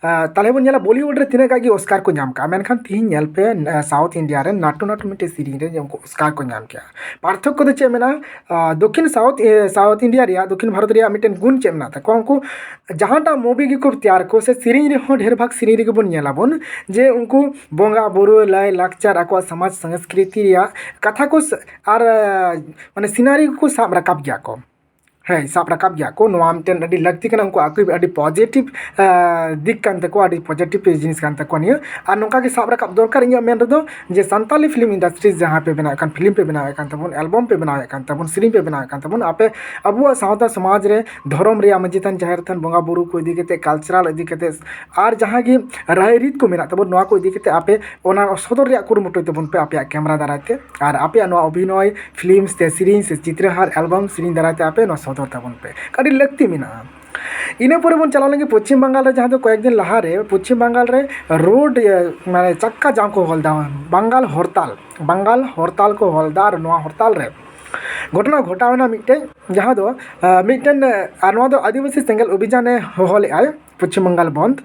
ᱟ, ᱛᱟᱦᱞᱮ ᱵᱚᱱ ᱧᱮᱞᱟ ᱵᱚᱞᱤᱣᱩᱰ ᱨᱮ ᱛᱤᱱᱟᱹᱜ ᱜᱟᱱ ᱜᱮ ᱚᱥᱠᱟᱨ ᱠᱚ ᱧᱟᱢ ᱠᱟᱜᱼᱟ, ᱢᱮᱱᱠᱷᱟᱱ ᱛᱤᱦᱤᱧ ᱧᱮᱞ ᱯᱮ, ᱟ, South India ᱨᱮ ᱱᱟᱴᱩ ᱱᱟᱴᱩ ᱢᱤᱫᱴᱮᱡ ᱥᱮᱨᱮᱧ ᱨᱮ ᱩᱱᱠᱩ ᱚᱥᱠᱟᱨ ᱠᱚ ᱧᱟᱢ ᱠᱮᱜᱼᱟ᱾ ᱯᱟᱨᱛᱷᱚᱠᱠᱚ ᱫᱚ ᱪᱮᱫ ᱢᱮᱱᱟᱜᱼᱟ? ᱟ, ᱫᱚᱠᱠᱷᱤᱱ South, ᱮ, South India ᱨᱮᱭᱟᱜ, ᱫᱚᱠᱠᱷᱤᱱ ᱵᱷᱟᱨᱚᱛ ᱨᱮᱭᱟᱜ ᱢᱤᱫᱴᱮᱱ ᱜᱩᱱ ᱪᱮᱫ ᱢᱮᱱᱟᱜ ᱛᱟᱠᱚᱣᱟ? ᱩᱱᱠᱩ ᱡᱟᱦᱟᱸᱴᱟᱜ movie ᱜᱮᱠᱚ ᱛᱮᱭᱟᱨ ᱠᱚ ᱥᱮ ᱥᱮᱨᱮᱧ ᱨᱮᱦᱚᱸ ᱰᱷᱮᱨ ᱵᱷᱟᱜᱽ ᱥᱮᱨᱮᱧ ᱨᱮᱜᱮ ᱵᱚᱱ ᱧᱮᱞᱟᱵᱚᱱ ᱡᱮ ᱩᱱᱠᱩ ᱵᱚᱸᱜᱟ ᱵᱩᱨᱩ, ᱞᱟᱭ ᱞᱟᱠᱪᱟᱨ, ᱟᱠᱚᱣᱟᱜ ᱥᱚᱢᱟᱡᱽ ᱥᱚᱝᱥᱠᱨᱤᱛᱤ ᱨᱮᱭᱟᱜ ᱠᱟᱛᱷᱟ ᱠᱚ ᱥ-, ᱟᱨ, ᱟ, ᱢᱟᱱᱮ ᱥᱤᱱᱟᱨᱤ ᱠᱚᱠᱚ ᱥᱟᱵ ᱨᱟᱠᱟᱵ ᱜᱮᱭᱟ ᱠᱚ᱾ ᱦᱮᱸ, ᱥᱟᱵ ᱨᱟᱠᱟᱵ ᱜᱮᱭᱟ ᱠᱚ᱾ ᱱᱚᱣᱟ ᱢᱤᱫᱴᱮᱱ ᱟᱹᱰᱤ ᱞᱟᱹᱠᱛᱤ ᱠᱟᱱᱟ, ᱩᱱᱠᱩ ᱟᱠᱚ ᱟᱹᱰᱤ positive, ᱟ, ᱫᱤᱠ ᱠᱟᱱ ᱛᱟᱠᱚᱣᱟ, ᱟᱹᱰᱤ positive ᱡᱤᱱᱤᱥ ᱠᱟᱱ ᱛᱟᱠᱚᱣᱟ ᱱᱤᱭᱟᱹ᱾ ᱟᱨ ᱱᱚᱝᱠᱟ ᱜᱮ ᱥᱟᱵ ᱨᱟᱠᱟᱵ ᱫᱚᱨᱠᱟᱨ ᱤᱧᱟᱹᱜ ᱢᱮᱱ ᱨᱮᱫᱚ, ᱡᱮ ᱥᱟᱱᱛᱟᱞᱤ ᱯᱷᱤᱞᱢ ᱤᱱᱰᱟᱥᱴᱨᱤᱡᱽ ᱡᱟᱦᱟᱸ ᱯᱮ ᱵᱮᱱᱟᱣᱮᱫ ᱠᱟᱱ, ᱯᱷᱤᱞᱢ ᱯᱮ ᱵᱮᱱᱟᱣᱮᱫ ᱠᱟᱱ ᱛᱟᱵᱚᱱ, ᱮᱞᱵᱟᱢ ᱯᱮ ᱵᱮᱱᱟᱣᱮᱫ ᱠᱟᱱ ᱛᱟᱵᱚᱱ, ᱥᱮᱨᱮᱧ ᱯᱮ ᱵᱮᱱᱟᱣᱮᱫ ᱠᱟᱱ ᱛᱟᱵᱚᱱ, ᱟᱯᱮ ᱟᱵᱚᱣᱟᱜ ᱥᱟᱶᱛᱟ ᱥᱚᱢᱟᱡᱽ ᱨᱮ ᱫᱷᱚᱨᱚᱢ ᱨᱮᱭᱟᱜ ᱢᱟᱹᱡᱷᱤ ᱛᱷᱟᱱ, ᱡᱟᱦᱮᱨ ᱛᱷᱟᱱ, ᱵᱚᱸᱜᱟ ᱵᱩᱨᱩ ᱠᱚ ᱤᱫᱤ ᱠᱟᱛᱮ, cultural ᱤᱫᱤ ᱠᱟᱛᱮ, ᱟᱨ ᱡᱟᱦᱟᱸ ᱜᱮ ᱨᱟᱭ ᱨᱤᱛ ᱠᱚ ᱢᱮᱱᱟᱜ ᱛᱟᱵᱚᱱ, ᱱᱚᱣᱟ ᱠᱚ ᱤᱫᱤ ᱠᱟᱛᱮ ᱟᱯᱮ ᱚᱱᱟ ᱥᱚᱫᱚᱨ ᱨᱮᱭᱟᱜ ᱠᱩᱨᱩᱢᱩᱴᱩᱭ ᱛᱟᱵᱚᱱ ᱯᱮ ᱟᱯᱮᱭᱟᱜ ᱠᱮᱢᱨᱟ ᱫᱟᱨᱟᱭ ᱛᱮ᱾ ᱟᱨ ᱟᱯᱮᱭᱟᱜ ᱱᱚᱣᱟ ᱚᱵᱷᱤᱱᱚᱭ, ᱯᱷᱤᱞᱢ ᱥᱮ ᱥᱮᱨᱮᱧ ᱥᱮ ᱪᱤᱛᱨᱚᱦᱟᱨ, ᱮᱞᱵᱟᱢ, ᱥᱮᱨᱮᱧ ᱫᱟᱨᱟᱭ ᱛᱮ ᱟᱯᱮ ᱱᱚᱣᱟ ᱥᱚᱫᱚᱨ ᱛᱟᱵᱚᱱ ᱯᱮ, ᱟᱹᱰᱤ ᱞᱟᱹᱠᱛᱤ ᱢᱮᱱᱟᱜᱼᱟ᱾ ᱤᱱᱟᱹ ᱯᱚᱨᱮ ᱵᱚᱱ ᱪᱟᱞᱟᱣ ᱞᱮᱱᱜᱮ ᱯᱚᱪᱷᱤᱢ ᱵᱟᱝᱜᱟᱞ ᱨᱮ, ᱡᱟᱦᱟᱸ ᱫᱚ ᱠᱚᱭᱮᱠ ᱫᱤᱱ ᱞᱟᱦᱟᱨᱮ ᱯᱚᱪᱷᱤᱢ ᱵᱟᱝᱜᱟᱞ ᱨᱮ ᱨᱳᱰ, ᱤᱭᱟᱹ, ᱢᱟᱱᱮ ᱪᱟᱠᱟ ᱡᱟᱢ ᱠᱚ ᱦᱚᱞ ᱮᱫᱟ, ᱵᱟᱝᱜᱟᱞ ᱦᱚᱨᱛᱟᱞ, ᱵᱟᱝᱜᱟᱞ ᱦᱚᱨᱛᱟᱞ ᱠᱚ ᱦᱚᱞ ᱮᱫᱟ᱾ ᱟᱨ ᱱᱚᱣᱟ ᱦᱚᱨᱛᱟᱞ ᱨᱮ ᱜᱷᱚᱴᱚᱱᱟ ᱜᱷᱚᱴᱟᱣ ᱮᱱᱟ ᱢᱤᱫᱴᱮᱱ, ᱡᱟᱦᱟᱸ ᱫᱚ, ᱟᱸ, ᱢᱤᱫᱴᱮᱱ, ᱟᱨ ᱱᱚᱣᱟ ᱫᱚ ᱟᱹᱫᱤᱵᱟᱹᱥᱤ ᱥᱮᱸᱜᱮᱞ ᱚᱵᱷᱤᱡᱟᱱᱮ ᱦᱚᱦᱚ ᱞᱮᱫᱟᱭ, ᱯᱚᱪᱷᱤᱢ ᱵᱟᱝᱜᱟᱞ ᱵᱚᱱᱫᱷ᱾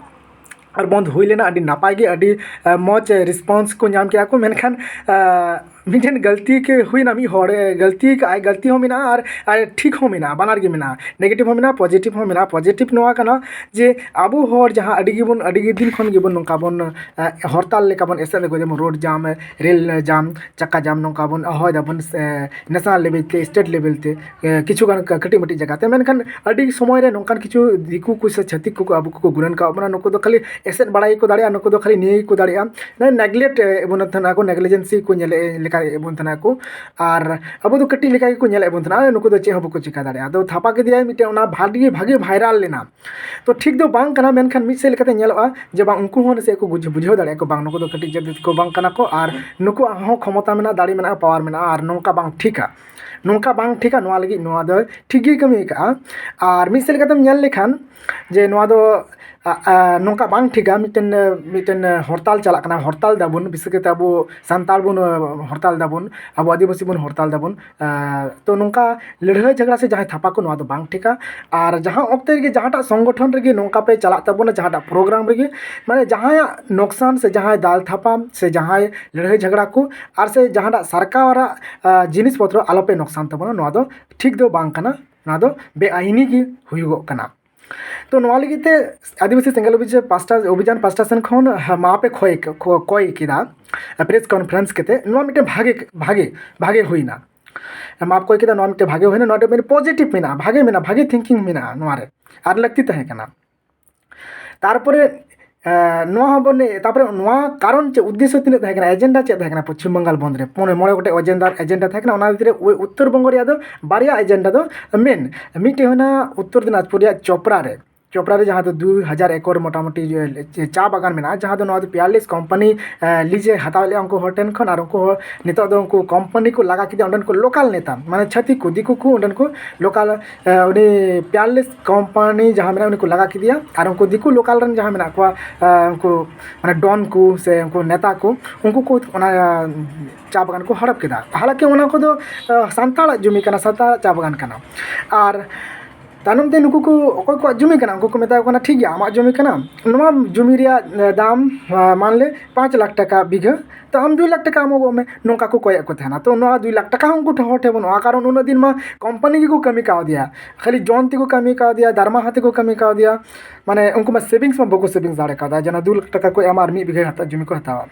ᱟᱨ ᱵᱚᱱᱫᱷ ᱦᱩᱭ ᱞᱮᱱᱟ ᱟᱹᱰᱤ ᱱᱟᱯᱟᱭ ᱜᱮ, ᱟᱹᱰᱤ, ᱟᱸ, ᱢᱚᱡᱽ ᱨᱮᱥᱯᱚᱱᱥ ᱠᱚ ᱧᱟᱢ ᱠᱮᱫᱟ ᱠᱚ᱾ ᱢᱮᱱᱠᱷᱟᱱ, ᱟᱸ, ᱢᱤᱫᱴᱮᱱ ᱜᱟᱹᱞᱛᱤ ᱜᱮ ᱦᱩᱭᱱᱟ, ᱢᱤᱫ ᱦᱚᱲ, ᱮ, ᱜᱟᱹᱞᱛᱤ ᱠᱟᱜᱼᱟᱭ, ᱜᱟᱹᱞᱛᱤ ᱦᱚᱸ ᱢᱮᱱᱟᱜᱼᱟ ᱟᱨ, ᱟᱨ ᱴᱷᱤᱠ ᱦᱚᱸ ᱢᱮᱱᱟᱜᱼᱟ, ᱵᱟᱱᱟᱨ ᱜᱮ ᱢᱮᱱᱟᱜᱼᱟ, ᱱᱮᱜᱮᱴᱤᱵᱷ ᱦᱚᱸ ᱢᱮᱱᱟᱜᱼᱟ, ᱯᱚᱡᱮᱴᱤᱵᱷ ᱦᱚᱸ ᱢᱮᱱᱟᱜᱼᱟ᱾ ᱯᱚᱡᱮᱴᱤᱵᱷ ᱱᱚᱣᱟ ᱠᱟᱱᱟ ᱡᱮ ᱟᱵᱚ ᱦᱚᱲ ᱡᱟᱦᱟᱸ ᱟᱹᱰᱤ ᱜᱮᱵᱚᱱ, ᱟᱹᱰᱤ ᱜᱮ ᱫᱤᱱ ᱠᱷᱚᱱ ᱜᱮᱵᱚᱱ ᱱᱚᱝᱠᱟ ᱵᱚᱱ, ᱮ, ᱦᱚᱨᱛᱟᱞ ᱞᱮᱠᱟ ᱵᱚᱱ ᱮᱥᱮᱫ ᱟᱹᱜᱩᱭᱮᱫᱟ, ᱡᱮᱢᱚᱱ ᱨᱳᱰ ᱡᱟᱢ, ᱨᱮᱞ ᱡᱟᱢ, ᱪᱟᱠᱟ ᱡᱟᱢ, ᱱᱚᱝᱠᱟ ᱵᱚᱱ ᱦᱚᱦᱚᱭ ᱫᱟᱵᱚᱱ, ᱮ, ᱱᱮᱥᱱᱟᱞ ᱞᱮᱵᱮᱞ ᱛᱮ, ᱥᱴᱮᱴ ᱞᱮᱵᱮᱞ ᱛᱮ, ᱮ, ᱠᱤᱪᱷᱩ ᱜᱟᱱ ᱠᱟ-, ᱠᱟᱹᱴᱤᱡ ᱢᱟᱹᱴᱤᱡ ᱡᱟᱭᱜᱟ ᱛᱮ᱾ ᱢᱮᱱᱠᱷᱟᱱ ᱟᱹᱰᱤ ᱥᱚᱢᱚᱭ ᱨᱮ ᱱᱚᱝᱠᱟᱱ ᱠᱤᱪᱷᱩ ᱫᱤᱠᱩ ᱠᱚ ᱥᱮ ᱪᱷᱟᱹᱛᱤᱠ ᱠᱚᱠᱚ ᱟᱵᱚ ᱠᱚᱠᱚ ᱜᱩᱱᱟᱹᱱ ᱠᱟᱜ ᱵᱚᱱᱟ, ᱱᱩᱠᱩ ᱫᱚ ᱠᱷᱟᱹᱞᱤ ᱮᱥᱮᱫ ᱵᱟᱲᱟᱭ ᱜᱮᱠᱚ ᱫᱟᱲᱮᱭᱟᱜᱼᱟ, ᱱᱩᱠᱩ ᱫᱚ ᱠᱷᱟᱹᱞᱤ ᱱᱤᱭᱟᱹ ᱜᱮᱠᱚ ᱫᱟᱲᱮᱭᱟᱜᱼᱟ, ᱢᱟᱱᱮ ᱱᱮᱜᱽᱞᱮᱠᱴ ᱮᱫ ᱵᱚᱱ ᱛᱟᱦᱮᱱᱟ ᱠᱚ, ᱱᱮᱜᱽᱞᱤᱡᱮᱱᱥᱤ ᱠᱚ ᱧᱮᱞᱮᱫ ᱞᱮᱠᱟ ᱮᱫ ᱵᱚᱱ ᱛᱟᱦᱮᱱᱟ ᱠᱚ᱾ ᱟᱨ ᱟᱵᱚ ᱫᱚ ᱠᱟᱹᱴᱤᱡ ᱞᱮᱠᱟ ᱜᱮᱠᱚ ᱧᱮᱞᱮᱫ ᱵᱚᱱ ᱛᱟᱦᱮᱱᱟ, ᱱᱩᱠᱩ ᱫᱚ ᱪᱮᱫ ᱦᱚᱸ ᱵᱟᱠᱚ ᱪᱤᱠᱟ ᱫᱟᱲᱮᱭᱟᱜᱼᱟ᱾ ᱟᱫᱚ ᱛᱷᱟᱯᱟ ᱠᱮᱫᱮᱭᱟᱭ ᱢᱤᱫᱴᱮᱱ, ᱚᱱᱟ ᱵᱷᱟᱜᱮ ᱵᱷᱟᱜᱮ ᱵᱷᱟᱭᱨᱟᱞ ᱞᱮᱱᱟ᱾ ᱛᱚ ᱴᱷᱤᱠ ᱫᱚ ᱵᱟᱝ ᱠᱟᱱᱟ, ᱢᱮᱱᱠᱷᱟᱱ ᱢᱤᱫ ᱥᱮᱫ ᱞᱮᱠᱟᱛᱮ ᱧᱮᱞᱚᱜᱼᱟ ᱡᱮ ᱵᱟᱝ, ᱩᱱᱠᱩ ᱦᱚᱸ ᱱᱟᱥᱮᱭᱟᱜ ᱠᱚ ᱵᱩᱡᱷ-, ᱵᱩᱡᱷᱟᱹᱣ ᱫᱟᱲᱮᱭᱟᱜᱼᱟ ᱠᱚ, ᱵᱟᱝ, ᱱᱩᱠᱩ ᱫᱚ ᱠᱟᱹᱴᱤᱡ ᱡᱟᱹᱛ ᱠᱚ ᱵᱟᱝ ᱠᱟᱱᱟ ᱠᱚ, ᱟᱨ ᱱᱩᱠᱩᱣᱟᱜ ᱦᱚᱸ ᱠᱷᱚᱢᱚᱛᱟ ᱢᱮᱱᱟᱜᱼᱟ, ᱫᱟᱲᱮ ᱢᱮᱱᱟᱜᱼᱟ, ᱯᱟᱣᱟᱨ ᱢᱮᱱᱟᱜᱼᱟ, ᱟᱨ ᱱᱚᱝᱠᱟ ᱵᱟᱝ ᱴᱷᱤᱠᱟ, ᱱᱚᱝᱠᱟ ᱵᱟᱝ ᱴᱷᱤᱠᱟ, ᱱᱚᱣᱟ ᱞᱟᱹᱜᱤᱫ ᱱᱚᱣᱟ ᱫᱚ ᱴᱷᱤᱠ ᱜᱮ ᱠᱟᱹᱢᱤ ᱟᱠᱟᱫᱼᱟ᱾ ᱟᱨ ᱢᱤᱫ ᱥᱮᱫ ᱞᱮᱠᱟᱛᱮᱢ ᱧᱮᱞ ᱞᱮᱠᱷᱟᱱ ᱡᱮ ᱱᱚᱣᱟ ᱫᱚ, ᱟ, ᱟ, ᱱᱚᱝᱠᱟ ᱵᱟᱝ ᱴᱷᱤᱠᱟ, ᱢᱤᱫᱴᱮᱱ, ᱢᱤᱫᱴᱮᱱ ᱦᱚᱨᱛᱟᱞ ᱪᱟᱞᱟᱜ ᱠᱟᱱᱟ, ᱦᱚᱨᱛᱟᱞ ᱫᱟᱵᱚᱱ, ᱵᱤᱥᱮᱥ ᱠᱟᱛᱮ ᱟᱵᱚ ᱥᱟᱱᱛᱟᱲ ᱵᱚᱱ, ᱟ, ᱦᱚᱨᱛᱟᱞ ᱫᱟᱵᱚᱱ, ᱟᱵᱚ ᱟᱹᱫᱤᱵᱟᱹᱥᱤ ᱵᱚᱱ ᱦᱚᱨᱛᱟᱞ ᱫᱟᱵᱚᱱ᱾ ᱟ, ᱛᱚ ᱱᱚᱝᱠᱟ ᱞᱟᱹᱲᱦᱟᱹᱭ ᱡᱷᱟᱜᱽᱲᱟ ᱥᱮ ᱡᱟᱦᱟᱸᱭ ᱛᱷᱟᱯᱟ ᱠᱚ, ᱱᱚᱣᱟ ᱫᱚ ᱵᱟᱝ ᱴᱷᱤᱠᱟ᱾ ᱟᱨ ᱡᱟᱦᱟᱸ ᱚᱠᱛᱮ ᱨᱮᱜᱮ ᱡᱟᱦᱟᱸᱴᱟᱜ ᱥᱚᱝᱜᱚᱴᱷᱚᱱ ᱨᱮᱜᱮ ᱱᱚᱝᱠᱟ ᱯᱮ ᱪᱟᱞᱟᱜ ᱛᱟᱵᱚᱱᱟ, ᱡᱟᱦᱟᱸᱴᱟᱜ ᱯᱨᱳᱜᱨᱟᱢ ᱨᱮᱜᱮ, ᱢᱟᱱᱮ ᱡᱟᱦᱟᱸᱭᱟᱜ ᱱᱚᱠᱥᱟᱱ ᱥᱮ ᱡᱟᱦᱟᱸᱭ ᱫᱟᱞ ᱛᱷᱟᱯᱟ ᱥᱮ ᱡᱟᱦᱟᱸᱭ ᱞᱟᱹᱲᱦᱟᱹᱭ ᱡᱷᱟᱜᱽᱲᱟ ᱠᱚ ᱟᱨ ᱥᱮ ᱡᱟᱦᱟᱸᱴᱟᱜ ᱥᱚᱨᱠᱟᱨᱟᱜ, ᱟ, ᱡᱤᱱᱤᱥ ᱯᱚᱛᱨᱚ ᱟᱞᱚᱯᱮ ᱱᱚᱠᱥᱟᱱ ᱛᱟᱵᱚᱱᱟ, ᱱᱚᱣᱟ ᱫᱚ ᱴᱷᱤᱠ ᱫᱚ ᱵᱟᱝ ᱠᱟᱱᱟ, ᱱᱚᱣᱟ ᱫᱚ ᱵᱮᱟᱭᱤᱱᱤ ᱜᱮ ᱦᱩᱭᱩᱜᱚᱜ ᱠᱟᱱᱟ᱾ ᱛᱚ ᱱᱚᱣᱟ ᱞᱟᱹᱜᱤᱫ ᱛᱮ ᱟᱹᱫᱤᱵᱟᱹᱥᱤ ᱥᱮᱸᱜᱮᱞ ᱚᱵᱷᱤᱡᱟᱱ ᱯᱟᱥᱴᱟ, ᱚᱵᱷᱤᱡᱟᱱ ᱯᱟᱥᱴᱟ ᱥᱮᱱ ᱠᱷᱚᱱ, ᱦᱟ, ᱢᱟᱯ ᱮ ᱠᱷᱚᱭ, ᱠᱷᱚ-, ᱠᱚᱭ ᱠᱮᱫᱟ, ᱯᱨᱮᱥ ᱠᱚᱱᱯᱷᱟᱨᱮᱱᱥ ᱠᱟᱛᱮ᱾ ᱱᱚᱣᱟ ᱢᱤᱫᱴᱮᱱ ᱵᱷᱟᱜᱮ, ᱵᱷᱟᱜᱮ, ᱵᱷᱟᱜᱮ ᱦᱩᱭᱱᱟ᱾ ᱢᱟᱯ ᱠᱚᱭ ᱠᱮᱫᱟ, ᱱᱚᱣᱟ ᱢᱤᱫᱴᱮᱱ ᱵᱷᱟᱜᱮ ᱦᱩᱭᱱᱟ, ᱱᱚᱣᱟ ᱢᱤᱫᱴᱮᱱ ᱯᱚᱡᱮᱴᱤᱵᱷ ᱢᱮᱱᱟᱜᱼᱟ, ᱵᱷᱟᱜᱮ ᱢᱮᱱᱟᱜᱼᱟ, ᱵᱷᱟᱜᱮ ᱛᱷᱤᱝᱠᱤᱝ ᱢᱮᱱᱟᱜᱼᱟ ᱱᱚᱣᱟ ᱨᱮ, ᱟᱨ ᱞᱟᱹᱠᱛᱤ ᱛᱟᱦᱮᱸ ᱠᱟᱱᱟ᱾ ᱛᱟᱨᱯᱚᱨᱮ, ᱮ, ᱱᱚᱣᱟ ᱦᱚᱸ ᱵᱚᱱ, ᱛᱟᱨᱯᱚᱨᱮ ᱱᱚᱣᱟ ᱠᱟᱨᱚᱱ ᱪᱮᱫ, ᱩᱫᱽᱫᱮᱥᱥᱚ ᱛᱤᱱᱟᱹᱜ ᱛᱟᱦᱮᱸ ᱠᱟᱱᱟ, ᱮᱡᱮᱱᱰᱟ ᱪᱮᱫ ᱛᱟᱦᱮᱸ ᱠᱟᱱᱟ ᱯᱚᱪᱷᱤᱢ ᱵᱟᱝᱜᱟᱞ ᱵᱚᱱᱫᱷ ᱨᱮ? ᱯᱩᱱ, ᱢᱚᱬᱮ ᱜᱚᱴᱮᱡ ᱮᱡᱮᱱᱰᱟ, ᱮᱡᱮᱱᱰᱟ ᱛᱟᱦᱮᱸ ᱠᱟᱱᱟ, ᱚᱱᱟ ᱵᱷᱤᱛᱨᱤ ᱨᱮ ᱩ-, ᱩᱛᱛᱚᱨ ᱵᱚᱝᱜᱚ ᱨᱮᱭᱟᱜ ᱫᱚ ᱵᱟᱨᱭᱟ ᱮᱡᱮᱱᱰᱟ ᱫᱚ ᱢᱮᱱ, ᱢᱤᱫᱴᱮᱡ ᱦᱩᱭᱱᱟ ᱩᱛᱛᱚᱨ ᱫᱤᱱᱟᱡᱽᱯᱩᱨ ᱨᱮᱭᱟᱜ ᱪᱚᱯᱨᱟ ᱨᱮ, ᱪᱚᱯᱨᱟ ᱨᱮ ᱡᱟᱦᱟᱸ ᱫᱚ ᱫᱩ ᱦᱟᱡᱟᱨ ᱮᱠᱚᱨ ᱢᱚᱴᱟᱢᱩᱴᱤ ᱪᱟ ᱵᱟᱜᱟᱱ ᱢᱮᱱᱟᱜᱼᱟ, ᱡᱟᱦᱟᱸ ᱫᱚ ᱱᱚᱣᱟ ᱫᱚ ᱯᱤᱭᱟᱨᱞᱮᱥ ᱠᱳᱢᱯᱟᱱᱤ ᱞᱤᱡᱮ ᱦᱟᱛᱟᱣ ᱞᱮᱫᱼᱟ ᱩᱱᱠᱩ ᱦᱚᱲ ᱴᱷᱮᱱ ᱠᱷᱚᱱ᱾ ᱟᱨ ᱩᱱᱠᱩ ᱦᱚᱲ ᱱᱤᱛᱚᱜ ᱫᱚ ᱩᱱᱠᱩ ᱠᱳᱢᱯᱟᱱᱤ ᱠᱚ ᱞᱟᱜᱟ ᱠᱮᱫᱮᱭᱟ ᱚᱸᱰᱮᱱ ᱠᱚ ᱞᱳᱠᱟᱞ ᱱᱮᱛᱟ, ᱢᱟᱱᱮ ᱪᱷᱟᱹᱛᱤᱠ ᱠᱚ, ᱫᱤᱠᱩ ᱠᱚ ᱚᱸᱰᱮᱱ ᱠᱚ ᱞᱳᱠᱟᱞ, ᱩᱱᱤ ᱯᱤᱭᱟᱨᱞᱮᱥ ᱠᱳᱢᱯᱟᱱᱤ ᱡᱟᱦᱟᱸ ᱢᱮᱱᱟᱜᱼᱟ ᱩᱱᱤ ᱠᱚ ᱞᱟᱜᱟ ᱠᱮᱫᱮᱭᱟ᱾ ᱟᱨ ᱩᱱᱠᱩ ᱫᱤᱠᱩ ᱞᱳᱠᱟᱞ ᱨᱮᱱ ᱡᱟᱦᱟᱸ ᱢᱮᱱᱟᱜ ᱠᱚᱣᱟ, ᱩᱱᱠᱩ ᱢᱟᱱᱮ ᱰᱚᱱ ᱠᱚ ᱥᱮ ᱩᱱᱠᱩ ᱱᱮᱛᱟ ᱠᱚ, ᱩᱱᱠᱩ ᱠᱚ ᱚᱱᱟ ᱪᱟ ᱵᱟᱜᱟᱱ ᱠᱚ ᱦᱟᱲᱚᱯ ᱠᱮᱫᱟ᱾ ᱦᱟᱞᱟᱠᱤ ᱚᱱᱟ ᱠᱚᱫᱚ ᱥᱟᱱᱛᱟᱲᱟᱜ ᱡᱩᱢᱤ ᱠᱟᱱᱟ, ᱥᱟᱱᱛᱟᱲᱟᱜ ᱪᱟ ᱵᱟᱜᱟᱱ ᱠᱟᱱᱟ᱾ ᱟᱨ ᱛᱟᱭᱱᱚᱢ ᱛᱮ ᱱᱩᱠᱩ ᱠᱚ ᱚᱠᱚᱭ ᱠᱚᱣᱟᱜ ᱡᱩᱢᱤ ᱠᱟᱱᱟ ᱩᱱᱠᱩ ᱠᱚ ᱢᱮᱛᱟ ᱠᱚ ᱠᱟᱱᱟ, "ᱴᱷᱤᱠ ᱜᱮᱭᱟ, ᱟᱢᱟᱜ ᱡᱩᱢᱤ ᱠᱟᱱᱟ, ᱱᱚᱣᱟ ᱡᱩᱢᱤ ᱨᱮᱭᱟᱜ ᱫᱟᱢ ᱢᱟᱱᱞᱮ ᱯᱟᱸᱪ ᱞᱟᱠᱷ ᱴᱟᱠᱟ ᱵᱤᱜᱷᱟᱹ, ᱛᱚ ᱟᱢ ᱫᱩᱭ ᱞᱟᱠᱷ ᱴᱟᱠᱟ ᱮᱢᱚᱜᱚᱜ ᱢᱮ", ᱱᱚᱝᱠᱟ ᱠᱚ ᱠᱚᱭᱮᱫ ᱠᱚ ᱛᱟᱦᱮᱱᱟ᱾ ᱛᱚ ᱱᱚᱣᱟ ᱫᱩᱭ ᱞᱟᱠᱷ ᱴᱟᱠᱟ ᱦᱚᱸ ᱩᱱᱠᱩ ᱴᱷᱮᱱ, ᱦᱚᱲ ᱴᱷᱮᱱ ᱵᱟᱹᱱᱩᱜᱼᱟ, ᱠᱟᱨᱚᱱ ᱩᱱᱟᱹᱜ ᱫᱤᱱ ᱢᱟ ᱠᱳᱢᱯᱟᱱᱤ ᱜᱮᱠᱚ ᱠᱟᱹᱢᱤ ᱠᱟᱣᱫᱮᱭᱟ, ᱠᱷᱟᱹᱞᱤ ᱡᱚᱱ ᱛᱮᱠᱚ ᱠᱟᱹᱢᱤ ᱠᱟᱣᱫᱮᱭᱟ, ᱫᱟᱨᱢᱟ ᱦᱟᱛᱮ ᱠᱚ ᱠᱟᱹᱢᱤ ᱠᱟᱣᱫᱮᱭᱟ᱾ ᱢᱟᱱᱮ ᱩᱱᱠᱩ ᱢᱟ ᱥᱮᱵᱷᱤᱝᱥ ᱢᱟ ᱵᱟᱠᱚ ᱥᱮᱵᱷᱤᱝᱥ ᱫᱟᱲᱮ ᱠᱟᱣᱫᱟ ᱡᱮ ᱚᱱᱟ ᱫᱩ ᱞᱟᱠᱷ ᱴᱟᱠᱟ ᱠᱚ ᱮᱢᱟ ᱟᱨ ᱢᱤᱫ ᱵᱤᱜᱷᱟᱹ ᱦᱟᱛᱟᱣ ᱡᱩᱢᱤ ᱠᱚ ᱦᱟᱛᱟᱣᱟ᱾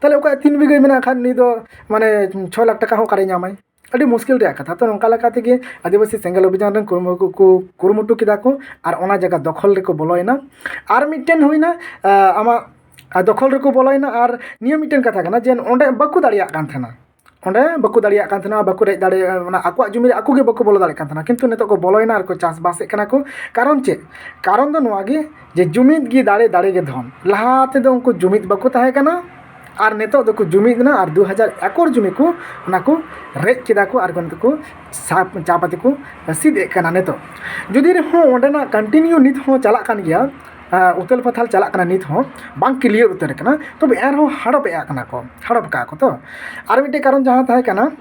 ᱛᱟᱦᱚᱞᱮ ᱚᱠᱚᱭᱟᱜ ᱛᱤᱱ ᱵᱤᱜᱷᱟᱹ ᱢᱮᱱᱟᱜ ᱠᱷᱟᱱ ᱩᱱᱤ ᱫᱚ ᱢᱟᱱᱮ ᱪᱷᱚᱭ ᱞᱟᱠᱷ ᱴᱟᱠᱟ ᱦᱚᱸ ᱚᱠᱟᱨᱮ ᱧᱟᱢᱟᱭ? ᱟᱹᱰᱤ ᱢᱩᱥᱠᱤᱞ ᱨᱮᱭᱟᱜ ᱠᱟᱛᱷᱟ᱾ ᱛᱚ ᱱᱚᱝᱠᱟ ᱞᱮᱠᱟ ᱛᱮᱜᱮ ᱟᱹᱫᱤᱵᱟᱹᱥᱤ ᱥᱮᱸᱜᱮᱞ ᱚᱵᱷᱤᱡᱟᱱ ᱨᱮᱱ ᱠᱩᱨᱩᱢᱩᱴᱩ ᱠᱚ ᱠᱩᱨᱩᱢᱩᱴᱩ ᱠᱮᱫᱟ ᱠᱚ ᱟᱨ ᱚᱱᱟ ᱡᱟᱭᱜᱟ ᱫᱚᱠᱷᱚᱞ ᱨᱮᱠᱚ ᱵᱚᱞᱚᱭᱮᱱᱟ᱾ ᱟᱨ ᱢᱤᱫᱴᱮᱱ ᱦᱩᱭᱱᱟ, ᱟᱢᱟᱜ ᱫᱚᱠᱷᱚᱞ ᱨᱮᱠᱚ ᱵᱚᱞᱚᱭᱮᱱᱟ᱾ ᱟᱨ ᱱᱤᱭᱟᱹ ᱢᱤᱫᱴᱮᱱ ᱠᱟᱛᱷᱟ ᱠᱟᱱᱟ ᱡᱮ ᱚᱸᱰᱮ ᱵᱟᱠᱚ ᱫᱟᱲᱮᱭᱟᱜ ᱠᱟᱱ ᱛᱟᱦᱮᱱᱟ, ᱚᱸᱰᱮ ᱵᱟᱠᱚ ᱫᱟᱲᱮᱭᱟᱜ ᱠᱟᱱ ᱛᱟᱦᱮᱱᱟ, ᱵᱟᱠᱚ ᱨᱮᱡ ᱫᱟᱲᱮᱭᱟᱜᱼᱟ, ᱚᱱᱟ ᱟᱠᱚᱣᱟᱜ ᱡᱩᱢᱤ ᱨᱮ ᱟᱠᱚ ᱜᱮ ᱵᱟᱠᱚ ᱵᱚᱞᱚ ᱫᱟᱲᱮᱭᱟᱜ ᱠᱟᱱ ᱛᱟᱦᱮᱱᱟ, ᱠᱤᱱᱛᱩ ᱱᱤᱛᱚᱜ ᱠᱚ ᱵᱚᱞᱚᱭᱮᱱᱟ ᱟᱨ ᱠᱚ ᱪᱟᱥᱵᱟᱥᱮᱫ ᱠᱟᱱᱟ ᱠᱚ᱾ ᱠᱟᱨᱚᱱ ᱪᱮᱫ? ᱠᱟᱨᱚᱱ ᱫᱚ ᱱᱚᱣᱟ ᱜᱮ ᱡᱮ ᱡᱩᱢᱤᱫ ᱜᱮ ᱫᱟᱲᱮ, ᱫᱟᱲᱮ ᱜᱮ ᱫᱷᱚᱱ᱾ ᱞᱟᱦᱟ ᱛᱮᱫᱚ ᱩᱱᱠᱩ ᱡᱩᱢᱤᱫ ᱵᱟᱠᱚ ᱛᱟᱦᱮᱸ ᱠᱟᱱᱟ, ᱟᱨ ᱱᱤᱛᱚᱜ ᱫᱚᱠᱚ ᱡᱩᱢᱤᱫ ᱮᱱᱟ ᱟᱨ ᱫᱩ ᱦᱟᱡᱟᱨ ᱮᱠᱚᱨ ᱡᱩᱢᱤ ᱠᱚ ᱚᱱᱟ ᱠᱚ ᱨᱮᱡ ᱠᱮᱫᱟ ᱠᱚ ᱟᱨ ᱱᱤᱛᱚᱜ ᱠᱚ ᱥᱟᱵ ᱪᱟ ᱯᱟᱹᱛᱤ ᱠᱚ ᱥᱤᱫ ᱮᱫ ᱠᱟᱱᱟ᱾ ᱱᱤᱛᱚᱜ ᱡᱩᱫᱤ ᱨᱮᱦᱚᱸ ᱚᱸᱰᱮᱱᱟᱜ ᱠᱚᱱᱴᱤᱱᱤᱭᱩ ᱱᱤᱛ ᱦᱚᱸ ᱪᱟᱞᱟᱜ ᱠᱟᱱ ᱜᱮᱭᱟ, ᱩᱛᱟᱹᱞ ᱯᱟᱛᱷᱟᱞ ᱪᱟᱞᱟᱜ ᱠᱟᱱᱟ, ᱱᱤᱛ ᱦᱚᱸ ᱵᱟᱝ ᱠᱞᱤᱭᱟᱨ ᱩᱛᱟᱹᱨ ᱠᱟᱱᱟ, ᱛᱚᱵᱮ ᱮᱱᱨᱮᱦᱚᱸ ᱦᱟᱲᱚᱯ ᱮᱫ ᱠᱟᱱᱟ ᱠᱚ, ᱦᱟᱲᱚᱯ ᱠᱟᱜᱼᱟ ᱠᱚ᱾ ᱛᱚ ᱟᱨ ᱢᱤᱫᱴᱮᱡ ᱠᱟᱨᱚᱱ ᱡᱟᱦᱟᱸ ᱛᱟᱦᱮᱸ ᱠᱟᱱᱟ,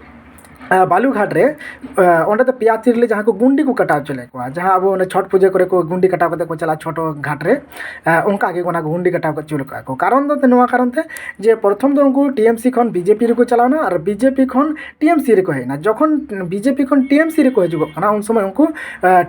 ᱵᱟᱞᱩᱜᱷᱟᱴ ᱨᱮ, ᱚᱸᱰᱮ ᱫᱚ ᱯᱮᱭᱟ ᱛᱤᱨᱞᱟᱹ ᱡᱟᱦᱟᱸ ᱠᱚ ᱜᱩᱱᱰᱤ ᱠᱚ ᱠᱟᱴᱟᱣ ᱦᱚᱪᱚ ᱞᱮᱫ ᱠᱚᱣᱟ, ᱡᱟᱦᱟᱸ ᱟᱵᱚ ᱚᱸᱰᱮ ᱪᱷᱚᱴ ᱯᱩᱡᱟᱹ ᱠᱚᱨᱮ ᱠᱚ ᱜᱩᱱᱰᱤ ᱠᱟᱴᱟᱣ ᱠᱟᱛᱮ ᱠᱚ ᱪᱟᱞᱟᱜᱼᱟ ᱪᱷᱳᱴᱳ ᱜᱷᱟᱴ ᱨᱮ, ᱚᱱᱠᱟ ᱜᱮ ᱚᱱᱟ ᱠᱚ ᱜᱩᱱᱰᱤ ᱠᱟᱴᱟᱣ ᱦᱚᱪᱚ ᱞᱮᱫ ᱠᱚᱣᱟ ᱠᱚ᱾ ᱠᱟᱨᱚᱱ ᱫᱚ ᱱᱚᱣᱟ ᱠᱟᱨᱚᱱ ᱛᱮ ᱡᱮ ᱯᱨᱚᱛᱷᱚᱢ ᱫᱚ ᱩᱱᱠᱩ ᱴᱤ ᱮᱢ ᱥᱤ ᱠᱷᱚᱱ ᱵᱤ ᱡᱮ ᱯᱤ ᱨᱮᱠᱚ ᱪᱟᱞᱟᱣ ᱮᱱᱟ ᱟᱨ ᱵᱤ ᱡᱮ ᱯᱤ ᱠᱷᱚᱱ ᱴᱤ ᱮᱢ ᱥᱤ ᱨᱮᱠᱚ ᱦᱮᱡ ᱮᱱᱟ᱾ ᱡᱚᱠᱷᱚᱱ ᱵᱤ ᱡᱮ ᱯᱤ ᱠᱷᱚᱱ ᱴᱤ ᱮᱢ ᱥᱤ ᱨᱮᱠᱚ ᱦᱤᱡᱩᱜᱚᱜ ᱠᱟᱱᱟ ᱩᱱ ᱥᱚᱢᱚᱭ ᱩᱱᱠᱩ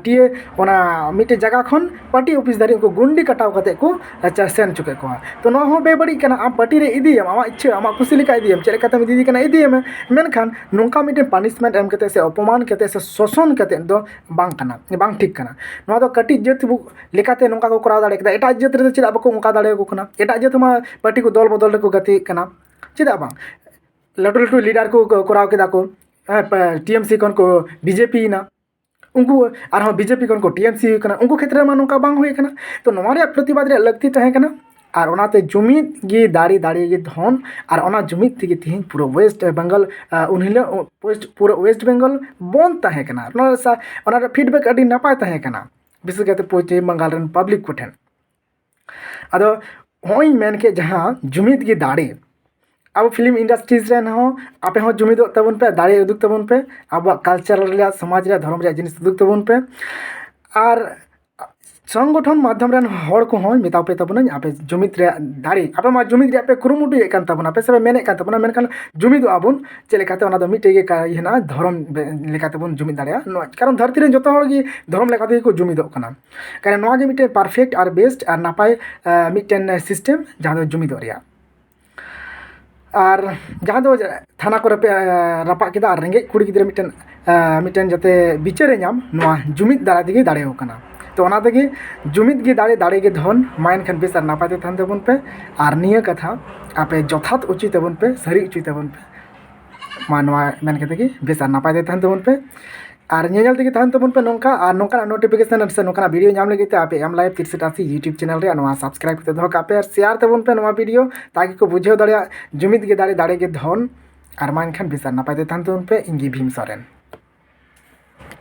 ᱴᱤ ᱮ ᱚᱱᱟ ᱢᱤᱫᱴᱮᱡ ᱡᱟᱭᱜᱟ ᱠᱷᱚᱱ ᱯᱟᱨᱴᱤ ᱚᱯᱷᱤᱥ ᱫᱷᱟᱹᱨᱤᱡ ᱩᱱᱠᱩ ᱜᱩᱱᱰᱤ ᱠᱟᱴᱟᱣ ᱠᱟᱛᱮ ᱠᱚ ᱟᱪᱪᱷᱟ ᱥᱮᱱ ᱦᱚᱪᱚ ᱠᱮᱫ ᱠᱚᱣᱟ᱾ ᱛᱚ ᱱᱚᱣᱟ ᱦᱚᱸ ᱵᱮᱵᱟᱹᱲᱤᱡ ᱠᱟᱱᱟ᱾ ᱟᱢ ᱯᱟᱨᱴᱤ ᱨᱮ ᱤᱫᱤᱭᱮᱢ, ᱟᱢᱟᱜ ᱤᱪᱪᱷᱟᱹ, ᱟᱢᱟᱜ ᱠᱩᱥᱤ ᱞᱮᱠᱟ ᱤᱫᱤᱭᱮᱢ, ᱪᱮᱫ ᱞᱮᱠᱟᱛᱮᱢ ᱤᱫᱤᱭᱮ ᱠᱟᱱᱟ ᱤᱫᱤᱭᱮᱢᱮ, ᱢᱮᱱᱠᱷᱟᱱ ᱱᱚᱝᱠᱟ ᱢᱤᱫᱴᱮᱱ ᱯᱟᱱᱤᱥᱢᱮᱱᱴ ᱮᱢ ᱠᱟᱛᱮ ᱥᱮ ᱚᱯᱚᱢᱟᱱ ᱠᱟᱛᱮ ᱥᱮ ᱥᱳᱥᱚᱱ ᱠᱟᱛᱮ ᱫᱚ ᱵᱟᱝ ᱠᱟᱱᱟ, ᱵᱟᱝ ᱴᱷᱤᱠ ᱠᱟᱱᱟ᱾ ᱱᱚᱣᱟ ᱫᱚ ᱠᱟᱹᱴᱤᱡ ᱡᱟᱹᱛ ᱵᱚ-, ᱞᱮᱠᱟᱛᱮ ᱱᱚᱝᱠᱟ ᱠᱚ ᱠᱚᱨᱟᱣ ᱫᱟᱲᱮ ᱠᱮᱫᱟ, ᱮᱴᱟᱜ ᱡᱟᱹᱛ ᱨᱮᱫᱚ ᱪᱮᱫᱟᱜ ᱵᱟᱠᱚ ᱚᱱᱠᱟ ᱫᱟᱲᱮᱭᱟᱠᱚ ᱠᱟᱱᱟ? ᱮᱴᱟᱜ ᱡᱟᱹᱛ ᱢᱟ ᱯᱟᱨᱴᱤ ᱠᱚ ᱫᱚᱞ ᱵᱚᱫᱚᱞ ᱨᱮᱠᱚ ᱜᱟᱛᱮᱜ ᱠᱟᱱᱟ, ᱪᱮᱫᱟᱜ ᱵᱟᱝ? ᱞᱟᱹᱴᱩ ᱞᱟᱹᱴᱩ ᱞᱤᱰᱟᱨ ᱠᱚ ᱠᱚ ᱠᱚᱨᱟᱣ ᱠᱮᱫᱟ ᱠᱚ, ᱦᱮᱸ, ᱯᱮ-, ᱴᱤ ᱮᱢ ᱥᱤ ᱠᱷᱚᱱ ᱠᱚ ᱵᱤ ᱡᱮ ᱯᱤ ᱭᱮᱱᱟ᱾ ᱩᱱᱠᱩ ᱟᱨᱦᱚᱸ ᱵᱤᱡᱮᱯᱤ ᱠᱷᱚᱱ ᱠᱚ ᱴᱤᱮᱢᱥᱤ ᱦᱩᱭ ᱠᱟᱱᱟ, ᱩᱱᱠᱩ ᱠᱷᱮᱛᱨᱮ ᱢᱟ ᱱᱚᱝᱠᱟ ᱵᱟᱝ ᱦᱩᱭ ᱠᱟᱱᱟ᱾ ᱛᱚ ᱱᱚᱣᱟ ᱨᱮᱭᱟᱜ ᱯᱨᱚᱛᱤᱵᱟᱫ ᱨᱮᱭᱟᱜ ᱞᱟᱹᱠᱛᱤ ᱛᱟᱦᱮᱸ ᱠᱟᱱᱟ᱾ ᱟᱨ ᱚᱱᱟᱛᱮ ᱡᱩᱢᱤᱫ ᱜᱮ ᱫᱟᱲᱮ, ᱫᱟᱲᱮ ᱜᱮ ᱫᱷᱚᱱ, ᱟᱨ ᱚᱱᱟ ᱡᱩᱢᱤᱫ ᱛᱮᱜᱮ ᱛᱮᱦᱮᱧ ᱯᱩᱨᱟᱹ ᱳᱭᱮᱥᱴ ᱵᱮᱝᱜᱚᱞ, ᱟᱸ, ᱩᱱ ᱦᱤᱞᱳᱜ ᱳᱭᱮᱥᱴ, ᱯᱩᱨᱟᱹ ᱳᱭᱮᱥᱴ ᱵᱮᱝᱜᱚᱞ ᱵᱚᱱᱫ ᱛᱟᱦᱮᱸ ᱠᱟᱱᱟ᱾ ᱚᱱᱟ ᱨᱮ ᱥᱟ-, ᱚᱱᱟ ᱨᱮ ᱯᱷᱤᱰᱵᱮᱠ ᱟᱹᱰᱤ ᱱᱟᱯᱟᱭ ᱛᱟᱦᱮᱸ ᱠᱟᱱᱟ, ᱵᱤᱥᱮᱥ ᱠᱟᱭᱛᱮ ᱯᱚᱪᱷᱤᱢ ᱵᱟᱝᱜᱟᱞ ᱨᱮᱱ ᱯᱟᱵᱽᱞᱤᱠ ᱠᱚᱴᱷᱮᱱ᱾ ᱟᱫᱚ ᱦᱚᱸᱜᱼᱚᱭ ᱤᱧ ᱢᱮᱱ ᱠᱮᱫ ᱡᱟᱦᱟᱸ ᱡᱩᱢᱤᱫ ᱜᱮ ᱫᱟᱲᱮ, ᱟᱵᱚ ᱯᱷᱤᱞᱢ ᱤᱱᱰᱟᱥᱴᱨᱤᱡᱽ ᱨᱮᱱ ᱦᱚᱸ ᱟᱯᱮ ᱦᱚᱸ ᱡᱩᱢᱤᱫᱚᱜ ᱛᱟᱵᱚᱱ ᱯᱮ, ᱫᱟᱲᱮ ᱩᱫᱩᱜ ᱛᱟᱵᱚᱱ ᱯᱮ, ᱟᱵᱚᱣᱟᱜ ᱠᱟᱞᱪᱟᱨ ᱨᱮᱭᱟᱜ, ᱥᱚᱢᱟᱡᱽ ᱨᱮᱭᱟᱜ, ᱫᱷᱚᱨᱚᱢ ᱨᱮᱭᱟᱜ ᱡᱤᱱᱤᱥ ᱩᱫᱩᱜ ᱛᱟᱵᱚᱱ ᱯᱮ᱾ ᱟᱨ ᱥᱚᱝᱜᱚᱴᱷᱚᱱ ᱢᱟᱫᱽᱫᱷᱚᱢ ᱨᱮᱱ ᱦᱚᱲ ᱠᱚᱦᱚᱸ ᱢᱮᱛᱟ ᱯᱮ ᱛᱟᱵᱚᱱᱟᱹᱧ, ᱟᱯᱮ ᱡᱩᱢᱤᱫ ᱨᱮᱭᱟᱜ ᱫᱟᱲᱮ, ᱟᱯᱮ ᱢᱟ ᱡᱩᱢᱤᱫ ᱨᱮᱭᱟᱜ ᱯᱮ ᱠᱩᱨᱩᱢᱩᱴᱩᱭᱮᱫ ᱠᱟᱱ ᱛᱟᱵᱚᱱᱟ, ᱟᱯᱮ ᱥᱮ ᱯᱮ ᱢᱮᱱᱮᱫ ᱠᱟᱱ ᱛᱟᱵᱚᱱᱟ, ᱢᱮᱱᱠᱷᱟᱱ ᱡᱩᱢᱤᱫᱚᱜᱼᱟ ᱵᱚᱱ ᱪᱮᱫ ᱞᱮᱠᱟᱛᱮ? ᱚᱱᱟ ᱫᱚ ᱢᱤᱫᱴᱮᱡ ᱜᱮ ᱠᱟ-, ᱤᱭᱟᱹ ᱦᱮᱱᱟᱜᱼᱟ, ᱫᱷᱚᱨᱚᱢ ᱵᱮ-, ᱞᱮᱠᱟᱛᱮ ᱵᱚᱱ ᱡᱩᱢᱤᱫ ᱫᱟᱲᱮᱭᱟᱜᱼᱟ᱾ ᱱᱚᱣᱟ ᱠᱟᱨᱚᱱ ᱫᱷᱟᱹᱨᱛᱤ ᱨᱮᱱ ᱡᱚᱛᱚ ᱦᱚᱲ ᱜᱮ ᱫᱷᱚᱨᱚᱢ ᱞᱮᱠᱟ ᱛᱮᱜᱮ ᱠᱚ ᱡᱩᱢᱤᱫᱚᱜ ᱠᱟᱱᱟ᱾ ᱠᱟᱨᱚᱱ ᱱᱚᱣᱟ ᱜᱮ ᱢᱤᱫᱴᱮᱱ ᱯᱟᱨᱯᱷᱮᱠᱴ ᱟᱨ ᱵᱮᱥᱴ ᱟᱨ ᱱᱟᱯᱟᱭ, ᱟᱸ, ᱢᱤᱫᱴᱮᱱ ᱥᱤᱥᱴᱮᱢ ᱡᱟᱦᱟᱸ ᱫᱚ ᱡᱩᱢᱤᱫᱚᱜ ᱨᱮᱭᱟᱜ᱾ ᱟᱨ ᱡᱟᱦᱟᱸ ᱫᱚ ᱛᱷᱟᱱᱟ ᱠᱚᱨᱮ ᱯᱮ, ᱟᱸ, ᱨᱟᱯᱟᱜ ᱠᱮᱫᱟ ᱟᱨ ᱨᱮᱸᱜᱮᱡ ᱠᱩᱲᱤ ᱜᱤᱫᱽᱨᱟᱹ ᱢᱤᱫᱴᱮᱱ, ᱟᱸ, ᱢᱤᱫᱴᱮᱱ ᱡᱟᱛᱮ ᱵᱤᱪᱟᱹᱨᱮ ᱧᱟᱢ, ᱱᱚᱣᱟ ᱡᱩᱢᱤᱫ ᱫᱟᱨᱟᱭ ᱛᱮᱜᱮ ᱫᱟᱲᱮᱭᱟᱜ ᱠᱟᱱᱟ᱾ ᱛᱚ ᱚᱱᱟ ᱛᱮᱜᱮ ᱡᱩᱢᱤᱫ ᱜᱮ ᱫᱟᱲᱮ, ᱫᱟᱲᱮ ᱜᱮ ᱫᱷᱚᱱ᱾ ᱢᱟ ᱮᱱᱠᱷᱟᱱ ᱵᱮᱥ ᱟᱨ ᱱᱟᱯᱟᱭ ᱛᱮ ᱛᱟᱦᱮᱱ ᱛᱟᱵᱚᱱ ᱯᱮ᱾ ᱟᱨ ᱱᱤᱭᱟᱹ ᱠᱟᱛᱷᱟ ᱟᱯᱮ ᱡᱚᱛᱷᱟᱛ ᱚᱪᱚᱭ ᱛᱟᱵᱚᱱ ᱯᱮ, ᱥᱟᱹᱨᱤ ᱚᱪᱚᱭ ᱛᱟᱵᱚᱱ ᱯᱮ᱾ ᱢᱟ ᱱᱚᱣᱟ ᱢᱮᱱ ᱠᱟᱛᱮ ᱜᱮ ᱵᱮᱥ ᱟᱨ ᱱᱟᱯᱟᱭ ᱛᱮ ᱛᱟᱦᱮᱱ ᱛᱟᱵᱚᱱ ᱯᱮ᱾ ᱟᱨ ᱧᱮᱧᱮᱞ ᱛᱮᱜᱮ ᱛᱟᱦᱮᱱ ᱛᱟᱵᱚᱱ ᱯᱮ ᱱᱚᱝᱠᱟ᱾ ᱟᱨ ᱱᱚᱝᱠᱟᱱᱟᱜ ᱱᱳᱴᱤᱯᱷᱤᱠᱮᱥᱚᱱ ᱥᱮ ᱱᱚᱝᱠᱟᱱᱟᱜ ᱵᱷᱤᱰᱤᱭᱳ ᱧᱟᱢ ᱞᱟᱹᱜᱤᱫ ᱛᱮ ᱟᱯᱮ ᱮᱢ ᱞᱟᱭᱤᱵᱷ ᱛᱤᱨᱥᱤ ᱴᱟᱥᱤ YouTube ᱪᱮᱱᱮᱞ ᱨᱮᱭᱟᱜ ᱱᱚᱣᱟ ᱥᱟᱵᱥᱠᱨᱟᱭᱤᱵ ᱠᱟᱛᱮ ᱫᱚᱦᱚ ᱠᱟᱜ ᱯᱮ ᱟᱨ ᱥᱮᱭᱟᱨ ᱛᱟᱵᱚᱱ ᱯᱮ ᱱᱚᱣᱟ ᱵᱷᱤᱰᱤᱭᱳ, ᱛᱟᱠᱤ ᱠᱚ ᱵᱩᱡᱷᱟᱹᱣ ᱫᱟᱲᱮᱭᱟᱜ ᱡᱩᱢᱤᱫ ᱜᱮ ᱫᱟᱲᱮ, ᱫᱟᱲᱮ ᱜᱮ ᱫᱷᱚᱱ᱾ ᱟᱨ ᱢᱟ ᱮᱱᱠᱷᱟᱱ ᱵᱮᱥ ᱟᱨ ᱱᱟᱯᱟᱭ ᱛᱮ ᱛᱟᱦᱮᱱ ᱛᱟᱵᱚᱱ ᱯᱮ᱾ ᱤᱧ ᱜᱮ ᱵᱷᱤᱢ ᱥᱚᱨᱮᱱ᱾